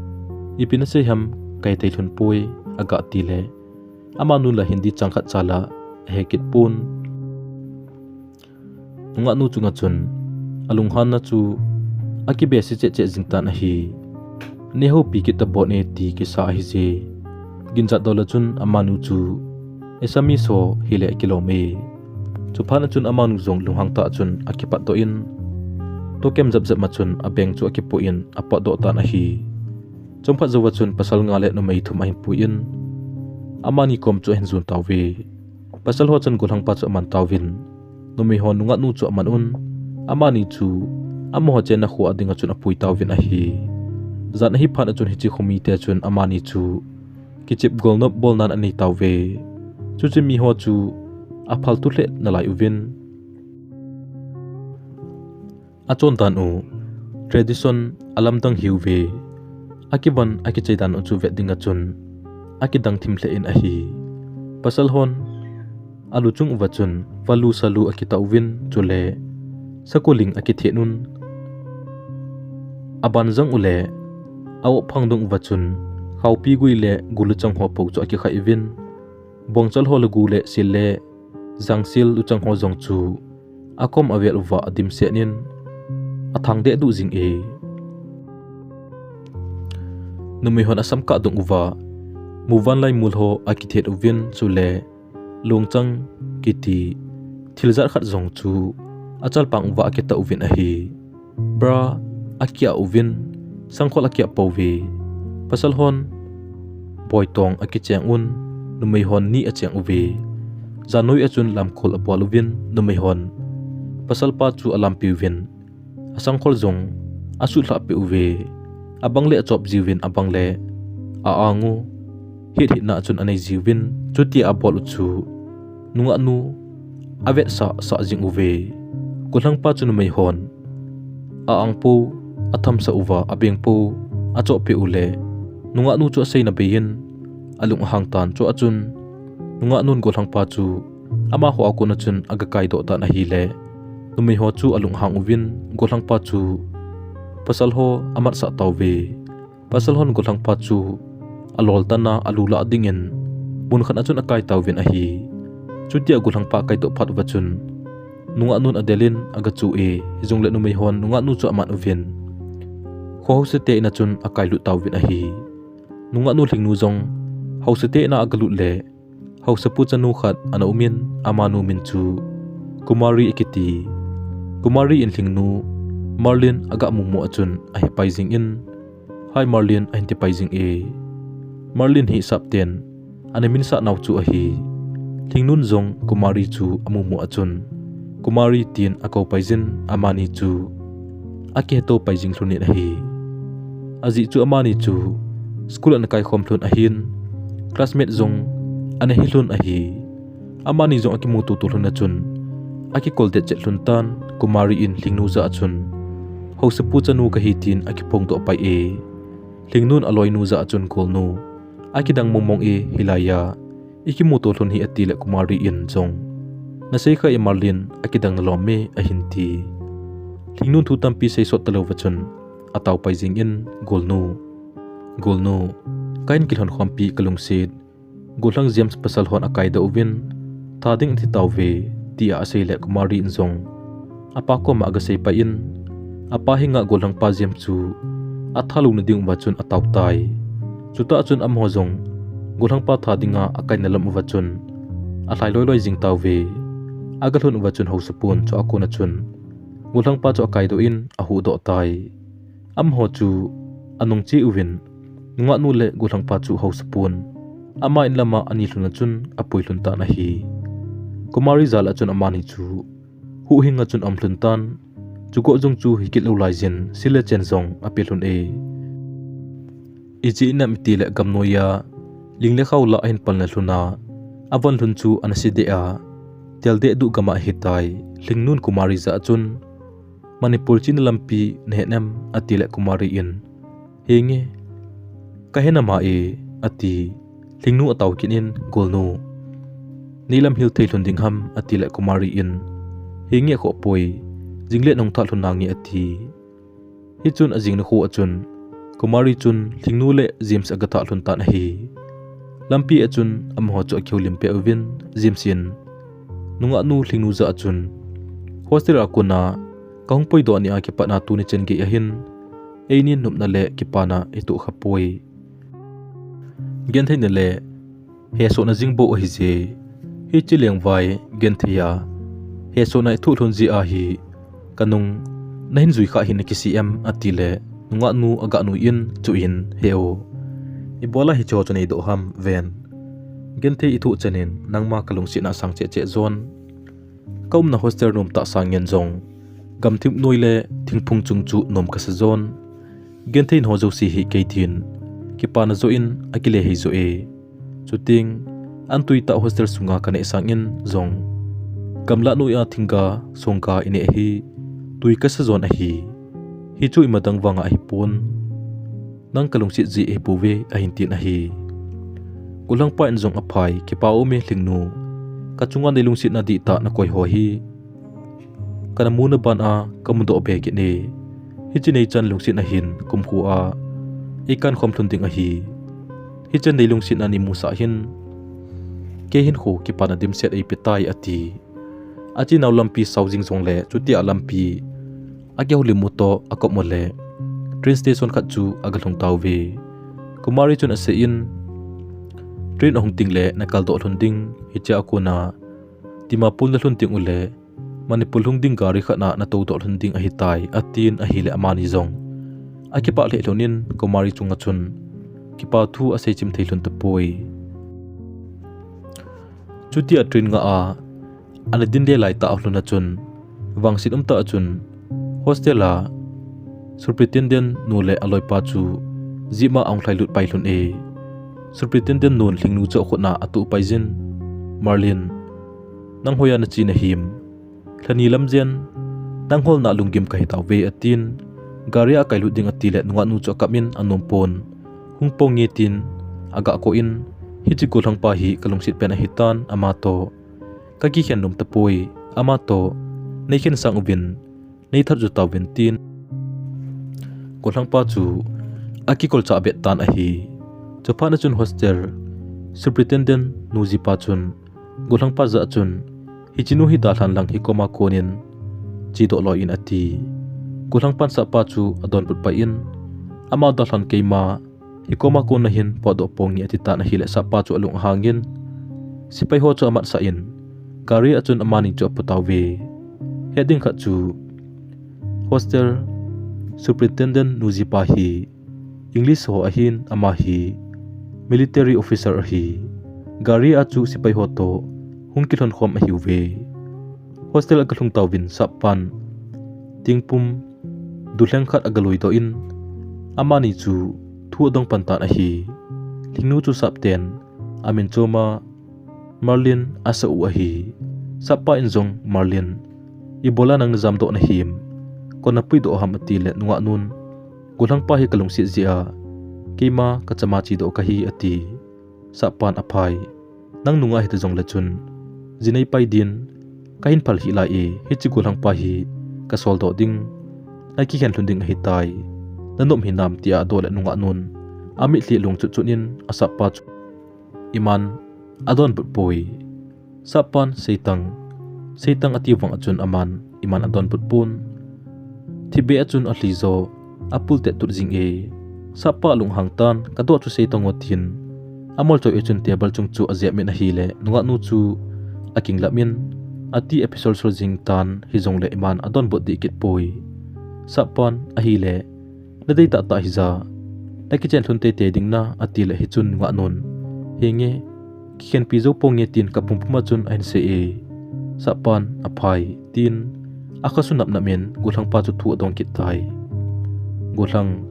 ipi na sei ham, ka he thei lhon poi, aga ti le, amanu la Hindi chang khat cha la ahe kit pon. Nungah nu chunga chun alunghanna chu akibehse cheh cheh jing tan ahi. Nei houpi kit ta bon e ti kisa ahi je. Ginjat dol a chun amanu chu Assamese ho hile akilom e. Chuphat a chun amanu jong lunghang tah chun akipat doh in, toh kem jep jep ma chun abeng chu akipoh in apot doh tan ahi. Chomkhat jouva chun pasal nga le numei thum ahin pui in, amani kom chu ahin jon tauve. Pasal ho chun gollhangpa chu aman tauvin, numei hon nungah nu chu aman un, amani chu amaho chenna kho a dinga chun apui tauvin ahi. Jan ahi phat a chun hiche khomite chun amani chu kichep golnop bolnan anei tauve. Chuche miho chu aphal tu lheh nalai uvin, achon dan u tradition alamdang hiuve. Akivon akichai dan u chu vet dinga chun akidang thim lheh in ahi. Pasal hon alu chung uva chun valu salu akitauvin, chule sakuling akithet un, aban jang u le a-op phang dung uva chun khaopi gui le gul luchang ho po chu akikhai uvin, bongchal ho le gu le sil le jangsil luchang ho jong chu akom avel uva adimset in athang deh duh jing e. Numei hon asam kah dung uva muvanlai mul ho akithet uvin, chule lungchang kiti thil jat khat jong chu achalpang uva akitah uvin ahi. Bra akia uvin, sangkhol akia pouve. Pasal hon boitong akicheng un, numei hon ni acheng uve. Jannoi a chun lamkhol abol uvin, numei hon pasalpa chu alampi uvin, asangkhol jong asutlhah peh uve. Abang le achop jiuvin, abang le a-ang u, hit hitna chun anei jiuvin, chutia abol u chu nungahnu avetsah sah jing uve. Gollhangpa chu numei hon a-ang pou athamsah uva, abeng pou achop peh u le, nungahnu chu aseina bei in alung ahang tan. Chua chun nungahnun gollhangpa chu amaho a kona chun aga kaidoh tan ahile, numei ho chu alung ahang uvin, gollhangpa chu pasal ho amatsah tauve. Pasal hon gollhangpa chu alol tana alu lah dingin mun khat a chun akai tauvin ahi. Chutia gollhangpa akaidoh phat uva chun nungahnun adel in aga chu e, hijongle numei hon nungahnu chu aman uvin, kho housete in a chun akailut tauvin ahi. Nungahnu lhingnu jong Haosa te in a aga lut le, haosapu chanu khat ana um in, amanu min chu Kumari akiti. Kumari in Lhingnu Marlin aga mumu a chun ahe pai jing in, "Hi Marlin," ahin ti pai jing e. Marlin hi sap ten ana minsah nau chu ahi. Lhingnun jong Kumari chu amumu a chun Kumari tin akou pai jin, amani chu akiheto pai jing lhon in ahi. Ajeh chu amani chu school ana kaikhom lhon ahin, classmate jong ana hi lhon ahi. Amani jong akimuto to lhon a chun akikol det chet lhon tan. Kumari in Lhingnu jah a chun, "Haosapu chanu kahi," tin akiphongdoh pai e. Lhingnun aloinu jah a chun, "Golnu, akidang mongmong e, hilai a ikimuto lhon hi," ati le Kumari in jong, "Nasei kha e Marlin, akidang nalom e," ahin ti. Lhingnun thu tampi seisot talou va chun atao pai jing in, "Golnu, Golnu, kahin kilhon khompi kalungset, Golhang James pasal hon akaidoh uvin, tha ding athi tauve," tia asei le Kumari in jong apa koma aga sei pai in, apa henga Golhangpa James chu atha louna ding uva chun atao tai. Chutah chun amaho jong Golhangpa tha dinga akaina lam uva chun alhai loiloi jing tauve. Aga lhun uva chun haosapun chu akona chun Golhangpa chu akaidoh in ahuhdoh tai. Amaho chu anung che uvin, nungahnu le Golhangpa chu haosapun ama in lama ani lhun a chun apui lhon tan ahi. Kumari jal a chun amani chu huhhing a chun aum lhon tan. Chukoh jong chu hikit lou lai jin, sile chen jong ape lhon e. Ijeh inem itile gamnoi a ling le khao lah ahin palna lhon a, avon lhon chu ana se deh a, tel deh duh gam ahitai. Lhingnun Kumari jah a chun, "Manipur chena lampi nahet em?" ati le Kumari in, "Henge, kahe nama e," ati. Lhingnu atao kit in, "Golnu, neilam hil thei lhon ding ham?" ati le Kumari in, "Henge, khoh poi, jing le nahung thah lhon nange," ati. Hichun ajing nikho a chun Kumari chun Lhingnu le James aga thah lhon tan ahi. Lampi a chun amaho chu akihoulim peh uvin, James in, "Nungahnu Lhingnu jah a chun, hostel a kona kahung puidoh ni a kipatna tuni chen gei ahin, eini nopna le kipana itoh kha poi. Gentheina le hesohna jing bou ahije. Hiche lengvai genthei a hesohna ithoh lhon jeh a hi kanung nahin jui kha hi nakisih em?" ati le, nungahnu aga nui in, "Chuin, he o, ibola hicheho chu neidoh ham ven. Genthei ithoh chan in nangma kalungsetna asang cheh cheh jon. Kaumna hostel nom tah sangin jong, gamthip noi le thingphung chung chu nom kasa jon. Gentheina ho jouse hi kei din kipana joh in akile hei joh e. Chuteng, antui tah hostel sunga kaneh sangin jong, gamlah noi a thingga, songga ineh hi tui kasa jon ahi. Hichu imadang vanga ahipon. Nang kalungset ji ahipouve," ahin tin ahi. Golhangpa in jong, "Aphai, kipa um e Lhingnu. Kachunga neilungsetna dihtah nakoi ho hi kana muna ban a kamudoh be kit e. Hiche neichan lungsetna hin kumkho a eikan khom lhon ding ahi. Hichan neilungsetna neimusah hin kei hinkho kipana dimset eipe tai," ati. Achenau lampi sao jing jongle, chutia lampi akihoulim u toh akop u le, train station khat chu aga lhung tauve. Kumari chun asei in, "Train ahung ting le nakaldoh lhon ding, hichea kona Dimapur nalhun ding u le, Manipur lhung ding gari khat na natoudoh lhon ding ahitai," atin ahile amani jong akipah lheh lhon in Kumari chunga chun kipa thu asei chim thei lhon tapoi. Chutia train ngah a ana din le lai tah lhon a chun, vangset umtah a chun hostel a superintendent nu le aloipa chu jeep a ahung lhailut pai lhon e. Superintendent nun Lhingnu chu akhut na atuh pai jin, "Marlin, nang hoiya nache nahim? Lhani lam jen nang holna lunggim kahi tauve," atin, gari a akailut ding ati le nungahnu chu akap in anom pon. "Hung ponge," tin aga kou in, "Hiche golhangpa hi kalungset pen ahitan, ama toh kakikhen nom tapoi, ama toh neikhen sang uvin, neithat jo tauvin," tin golhangpa chu akikolchah bet tan ahi. Chuphat na chun hostel superintendent nu jipa chun golhangpa jah a chun, "Hiche nu hi dalhan lang hikoma konin chedoh loi in," ati. Golhangpan sahpa chu adonbut pai in, "Ama dalhan keima hikoma kona hin potdoh ponge ati tan ahile, sahpa chu alung ahangin, sepai ho chu amatsah in, gari a chun amani chu apu tauve. Hetding khat chu hostel superintendent nu jipa hi English ho ahin, ama hi military officer ahi. Gari a chu sepai ho toh hung kilhon khom ahiuve. Hostel aga lhung tauvin sahpan tingpum dulheng khat aga luidoh in, amani chu thu adong pan tan ahi. Lhingnu chu sahten amin choma Marlin asah u ahi. Sahpa in jong, "Marlin, ibola nang najamdoh nahim? Kona puidoh ham?" atile nungah nun, "Golhangpa hi kalungset jeh a keima kachama chedoh kahi," ati. Sahpan, "Aphai, nang nungah hita jongle chun jinei pai din kahin phal hih lai e, hiche golhangpa hi kasoldoh ding, nakikhen lhun ding ahitai. Nanom hinam?" tia adoh le nungah nun amitlhi lungchut chut in asahpa chu iman adonbut poi. Sahpan, "Seitang, seitang," ati vang a chun aman iman adonbut pon. Thipbeh a chun alhi jo, apul tet tut jing e. Sahpa alunghang tan, "Kadoh chu seitang o," tin amolchoi a chun table chung chu ajep in ahile, nungah nu chu akinglap in, ati api solsol jing tan, hijongle iman adonbut deh kit poi. Sahpan ahile, "Nadei tahtah hija, nakichen lhun teitei ding na," atile hichun nungah nun, "Henge, kikhenpi jou ponge," tin kapumpum a chun ahin sei e. Sahpan, "Aphai," tin akhasu napnap in golhangpa chu thu adong kit tai. "Golhang,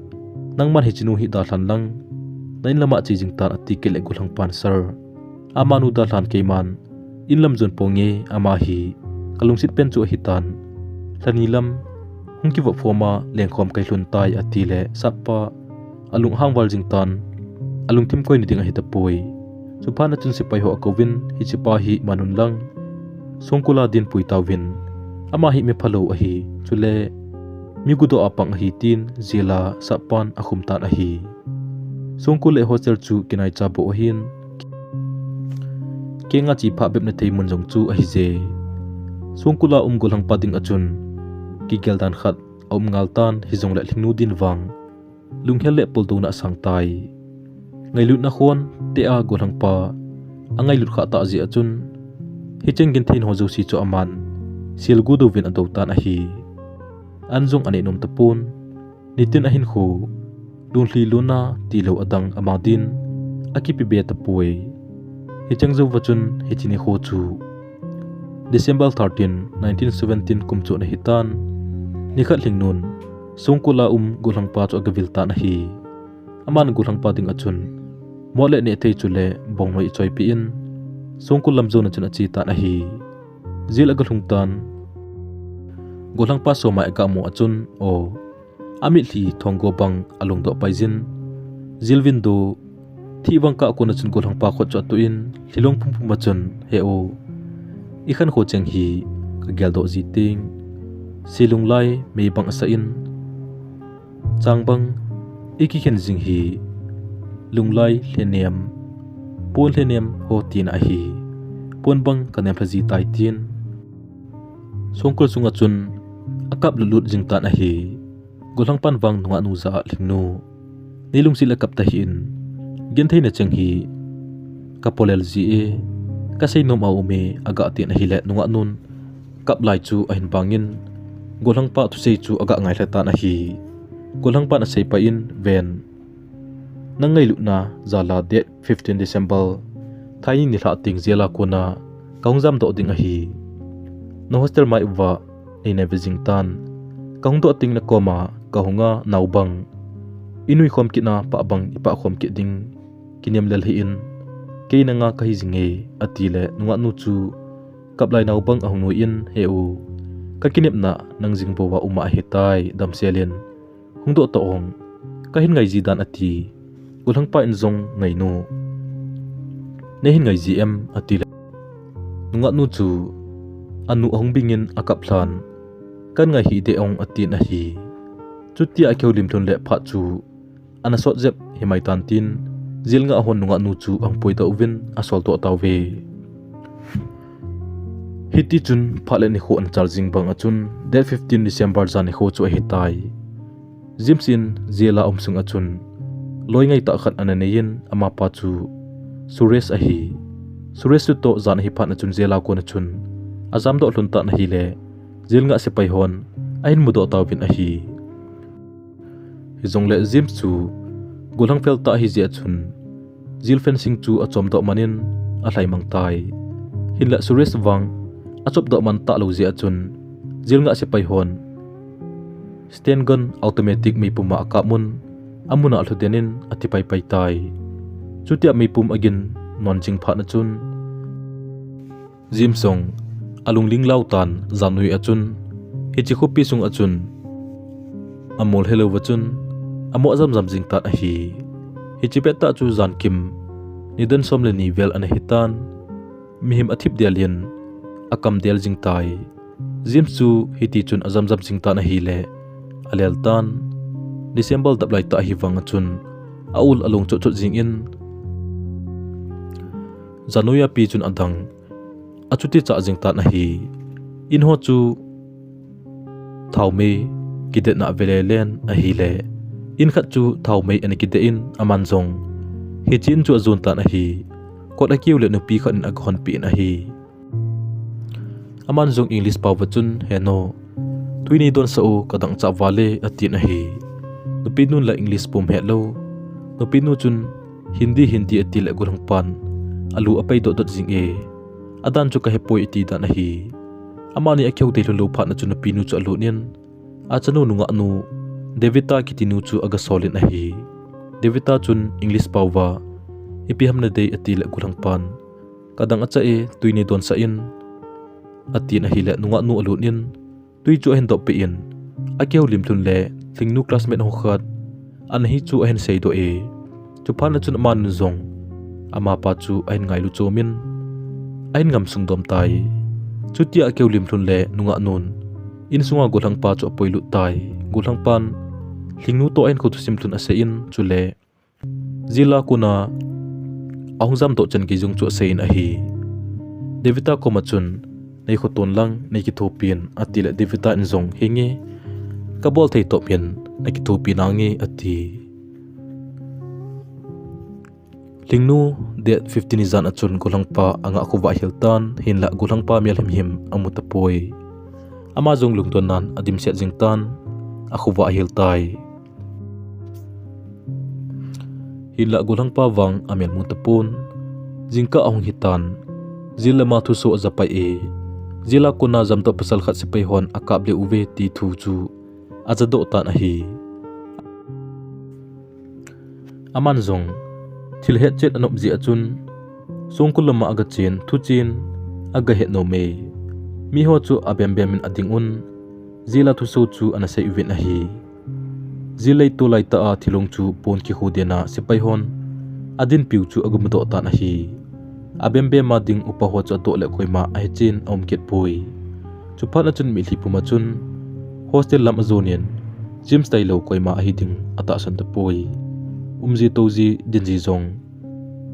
nangman hiche nu hi dalhan lang, na in lama che jing tan," ati kit le golhangpan, "Sir, amanu dalhan keiman in lam jon ponge, ama hi kalungset pen chu ahitan. Lhani lam hung kivop khom a lengkhom kahi lhun tai," atile sahpa alunghang val jing tan, alungthim koina ding ahitapoi. Chuphat a chun sepai ho akouvin, "Hichepa hi manun lang songkul a dinpui tauvin, ama hi miphalou ahi, chule mi gudoh a pang ahi," tin jail a sahpan akhum tan ahi. Songkul le hostel chu kinaicha bou ahin, kenga chephah bep nathei mun jong chu ahije. Songkul a um golhangpa ding a chun kigel dan khat aum ngal tan, hijongle lhingnu din vang lunghel le puldouna asang tai. Ngailutna khon te a golhangpa angailut khah tah jeh a chun, hicheng genthei ho jouse chu aman selgu douvin adou tan ahi. An jong anei nom tapon, nitin ahinkho lunglhi lona tilou adang ama din akipe be tapoi. Hicheng jouva chun hiche nikho chu December thirteen, nineteen seventeen kum chu ana hitan. Nikhat lhingnun songkul a um golhangpa chu agavil tan ahi. Aman golhangpa ding a chun mot le nehthei chule bongnoi achoipeh in, songkul lam jona chun ache tan ahi. Jail agalhung tan, golhangpa somai agamu a chun, o, amitlhi thonggo bang alungdoh paijin, jail window thih vangkah kona chun golhangpa khut chu atuh in, lhilong pumpum a chun, "He o, ikhankho cheng hi kageldoh ji teng, selunglai mei bang asah in, changbang ikikhen jing hi lunglai lhenem, pon lhenem ho tina ahi, pon bang kanem lha ji tai," tin songkul sunga chun akap lutlut jing tan ahi. Golhangpan vang nungahnu jah a, "Lhingnu, nei lungset le kap tahih in, gentheina cheng hi kapolel ji e, kaseinom aume," aga tin ahile nungahnun kap lai chu ahin bangin, golhangpa thusei chu aga ngailha tan ahi. Golhangpan aseipai in, "Ven, nang ngailutna jal a date fifteen December, thaini nilhah teng jail a kona kahung jamdoh ding ahi. Na hostel mai uva nei nave jing tan. Kahung doh teng nakoma kahunga naobang inuikhom kitna pah bang ipahkhom kit ding kinem lel hih in, kei nanga kahi jinge," atile nungahnu chu kap lai naobang ahung nui in, "He u, kakinepna nang jing bou a um ahitai, damsel in hungdoh tao ong, kahin ngai ji dan," ati. Golhangpa in jong, "Ngainu, neihin ngai ji em?" atile nungahnu chu anu ahung bingin akap lhan, "Kan ngai hih deh ong," atin ahi. Chutia akihoulim lhun le phat chu ana sot jep himai tan tin, jail nga a hon nungahnu chu ahung puidoh uvin asoldoh tauve. Hitichun phat le nikho ana chal jing bang a chun, date fifteen December jan nikho chu ahitai. Jimsin jail a um sunga chun loi ngaitah khat ana neiyin amapa chu Suresh ahi. Suresh chu toh jan ahi phat a chun jail a kon a chun ajamdoh lhon tan ahile, jail ngah sepai hon ahin mudoh tauvin ahi. Hijongle James chu gollhang fel tah ahi jeh a chun jail fencing chu achomdoh man in alhai mang tai. Hinlah Suresh vang achopdoh man talou jeh a chun jail ngah sepai hon stun gun automatic meipum a akap un, amun a alhuden in athi paipai tai. Chutia meipum agin non jing phat a chun James jong alungling lau tan, jan noi a chun hiche khopi sung a chun amol helou va chun amo jamjam jing tan ahi. Hiche pettah chu jan kim nidan som le ni vel ana hitan, mihem athip del in akam del jing tai. James chu hiti chun ajamjam jing tan ahile, alel tan. December dap lai tah ahi vang a chun aul along chotchot jing in, jan noi a pi chun adang achuti chah jing tan ahi. In ho chu thaomei kidetna velelen ahile, in khat chu thaomei ana kidet in aman jong hiche in chu ajon tan ahi. Kot akiu le nupi khat in agahonpeh in ahi. Aman jong English pao va chun, "He nu, tui nei donsah o, kadang chah vale," atin ahi. Nupi nun la English pum hetlou. Nupi nu chun, "Hindi, Hindi," atile gollhang pan alu apai dotdot jing e. Adan chu kahepoi ati dan ahi. Amani akihou thei lhon lou phat a chun nupi nu chu alut in, achanu nungah nu Devita kiti nu chu agasol in ahi. Devita chun English pao va, "Ipi ham nadei?" atile gollhang pan, "Kadang achah e, tui nei donsah in," atin ahile nungah nu alut in tui chu ahin doppeh in, akihoulim lhon le Lhingnu classmate ho khat ana hi chu ahin seidoh e. Chuphat a chun amanu jong amapa chu ahin ngailu chom in ahin ngam sung dom tai. Chutia akihoulim lhon le nungah nun insunga gollhang pa chu apoilut tai. Gollhang pan Lhingnu toh ahin khothusim lhon asei in, chule jail a kona ahung jamdoh chan gei jong chu asei in ahi. Devita koma chun, "Nei khoton lang, nei kithopin," atile Devita in jong, "Henge, kabol thei tobang in nakithopi nange," ati. Lhingnu date fifteen ni jan a chun gollhang pa angah khovah ahil tan, hinlah gollhang pa mel himhim amu tapoi. Ama jong lungdon nan adimset jing tan, akhovah ahil tai. Hinlah gollhang pa vang amel mu tapon. Jingkah ahung hitan, jail lama thuso ajapai e. Jail a kona jamdoh pasal khat sepai hon akap le uve ti thu chu ajadoh tan ahi. Aman jong thil hetchet anop jeh a chun songkul lama agachen, thuchen agahet nom e. Miho chu abembem in ading un, jail a thuso chu ana sei uvin ahi. Jail leitol laitah a thilong chu pon kikhu den a sepai hon adinpiu chu agamudoh tan ahi. Abembem a ding upa ho chu adoh le koima ahechen aum kit poi. Chuphat a chun mitlhi pum a chun hostel lam ajon in James tailou koima ahi ding atahsan tapoi. Umji touji dinji jong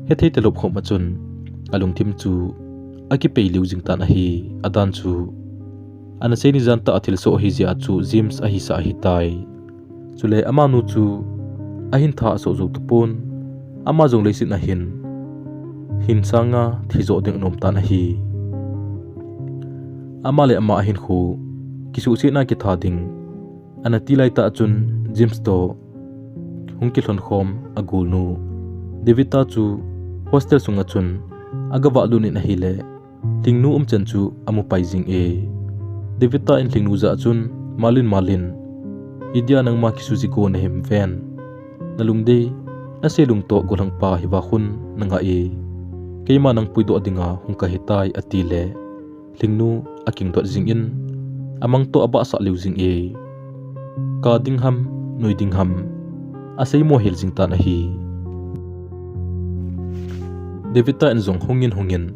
hethei talop khom a chun alungthim chu akipei liu jing tan ahi. Adan chu ana sei ni jan tah a thilsoh ahi jeh a chu James ahisah ahitai. Chule amanu chu ahin tha asoh jou tapon. Ama jong leiset a hin hin sanga thi jo ding anom tan ahi. Ama le ama ahinkho kisuhsetna kitha ding ana ti laitah a chun James toh hung kilhon khom agolnu Devita chu hostel sunga chun agavah lut in ahile, Lhingnu umchan chu amu pai jing e. Devita in Lhingnu jah a chun, "Malin, Malin, idia nangma kisujih go nahim ven? Nalungdei, naselung toh gollhang pa hiva khun nangah e. Keima nang puidoh dinga hung kahitai," atile Lhingnu akingdot jing in, amang toh abahsah liu jing e. Kap ding ham, nui ding ham, aseimo hel jing tan ahi. Devita in jong, "Hungin, hungin,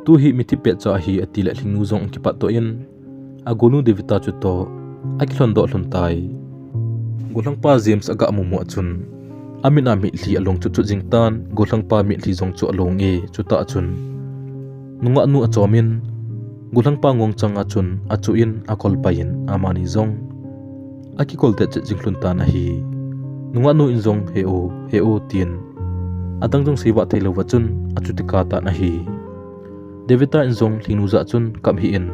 tuhi mithi petcha ahi," atile Lhingnu jong akipatdoh in, agolnu Devita chu toh akilhondoh lhon tai. Gollhang pa James aga mumu a chun, amit a mitlhi along chutchut jing tan, gollhang pa mitlhi jong chu along e, chutah a chun nungah nu achom in, gollhang pa ngong chang a chun achuh in akolpai in, amani jong akikol det chet jing lhon tan ahi. Nungah nu in jong, "He u, he u," tin adang jong seivah thei louva chun achuti kah tan ahi. Devita in jong Lhingnu jah chun kap hih in,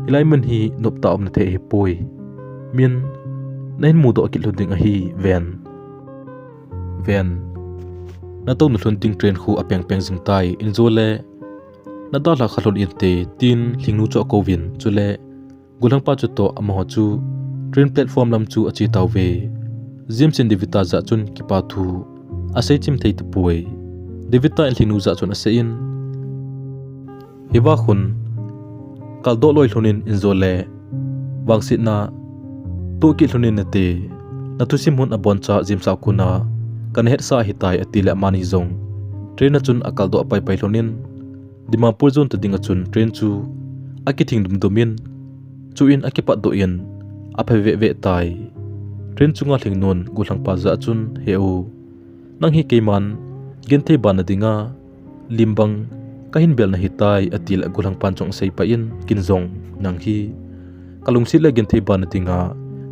"Hilai mun hi noptah a umna thei ahipoi. Min nahin mudoh kit lhon ding ahi, ven. Ven, natouna lhon ding train khu apeng peng jing tai, injo le nadalha kha lhon inte," tin Lhingnu chu akouvin, chule gollhangpa chutoh amaho chu train platform lam chu ache tauve. James in Devita jah chun kipa thu asei chim thei tapoi. Devita in Lhingnu jah chun asei in, "Hiva khun kaldoh loi lhon in, injo le vangsetna toh kit lhon in nate. Nathusim hon aboncha James a kona kana hetsa ahitai," ati le amani jong train a chun akaldoh a pai pai lhon in, Dimapur jon ta ding a chun train chu akithing dum dum in, chuin akipatdoh in apha veh veh tai. Train chunga Lhingnun gollhangpa jah chun, "He u, nang hi keiman genthei banna dinga lim bang kahin bel nahitai," ati le gollhangpan jong asei pai in, "Ken jong nang hi kalungset le genthei banna dinga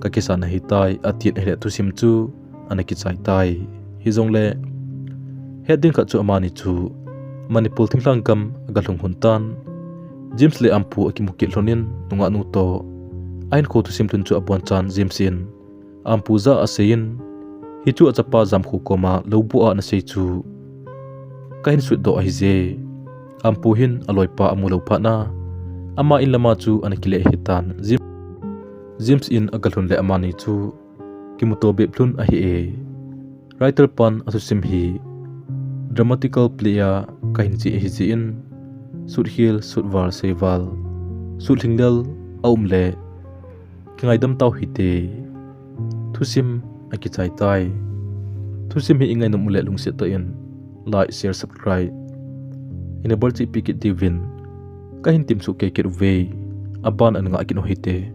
kakisa nahitai," atin ahile thusim chu ana kichai tai. Hijongle het ding khat chu amani chu Manipur thinglhang gam agalhung lhon tan. James le Ampu akimu kit lhon in nungah nu toh ahinkho thusim lhun chu abonchan James in Ampu jah a asei in, "Hichu achapa Jamkhu koma loubu a anasei chu kahin sutdoh ahije. Ampu hin aloipa amu lou phat na ama in lama chu ana kile ahitan." James, James in agalhun le amani chu kimuto bep lhon ahi e. Writer pan athusim hi dramatical play a kahin che ahi jeh in, sut khel, sut val, sei val, sut lhinglel aum le kingaidam tau hite. Thusim akichai tai. Thusim hi ingainom uleh lungset tah in like, share, subscribe ina bolchih pi kit diuvin kahin temsoh kei kit uve. Aban ana ngah kit u hite.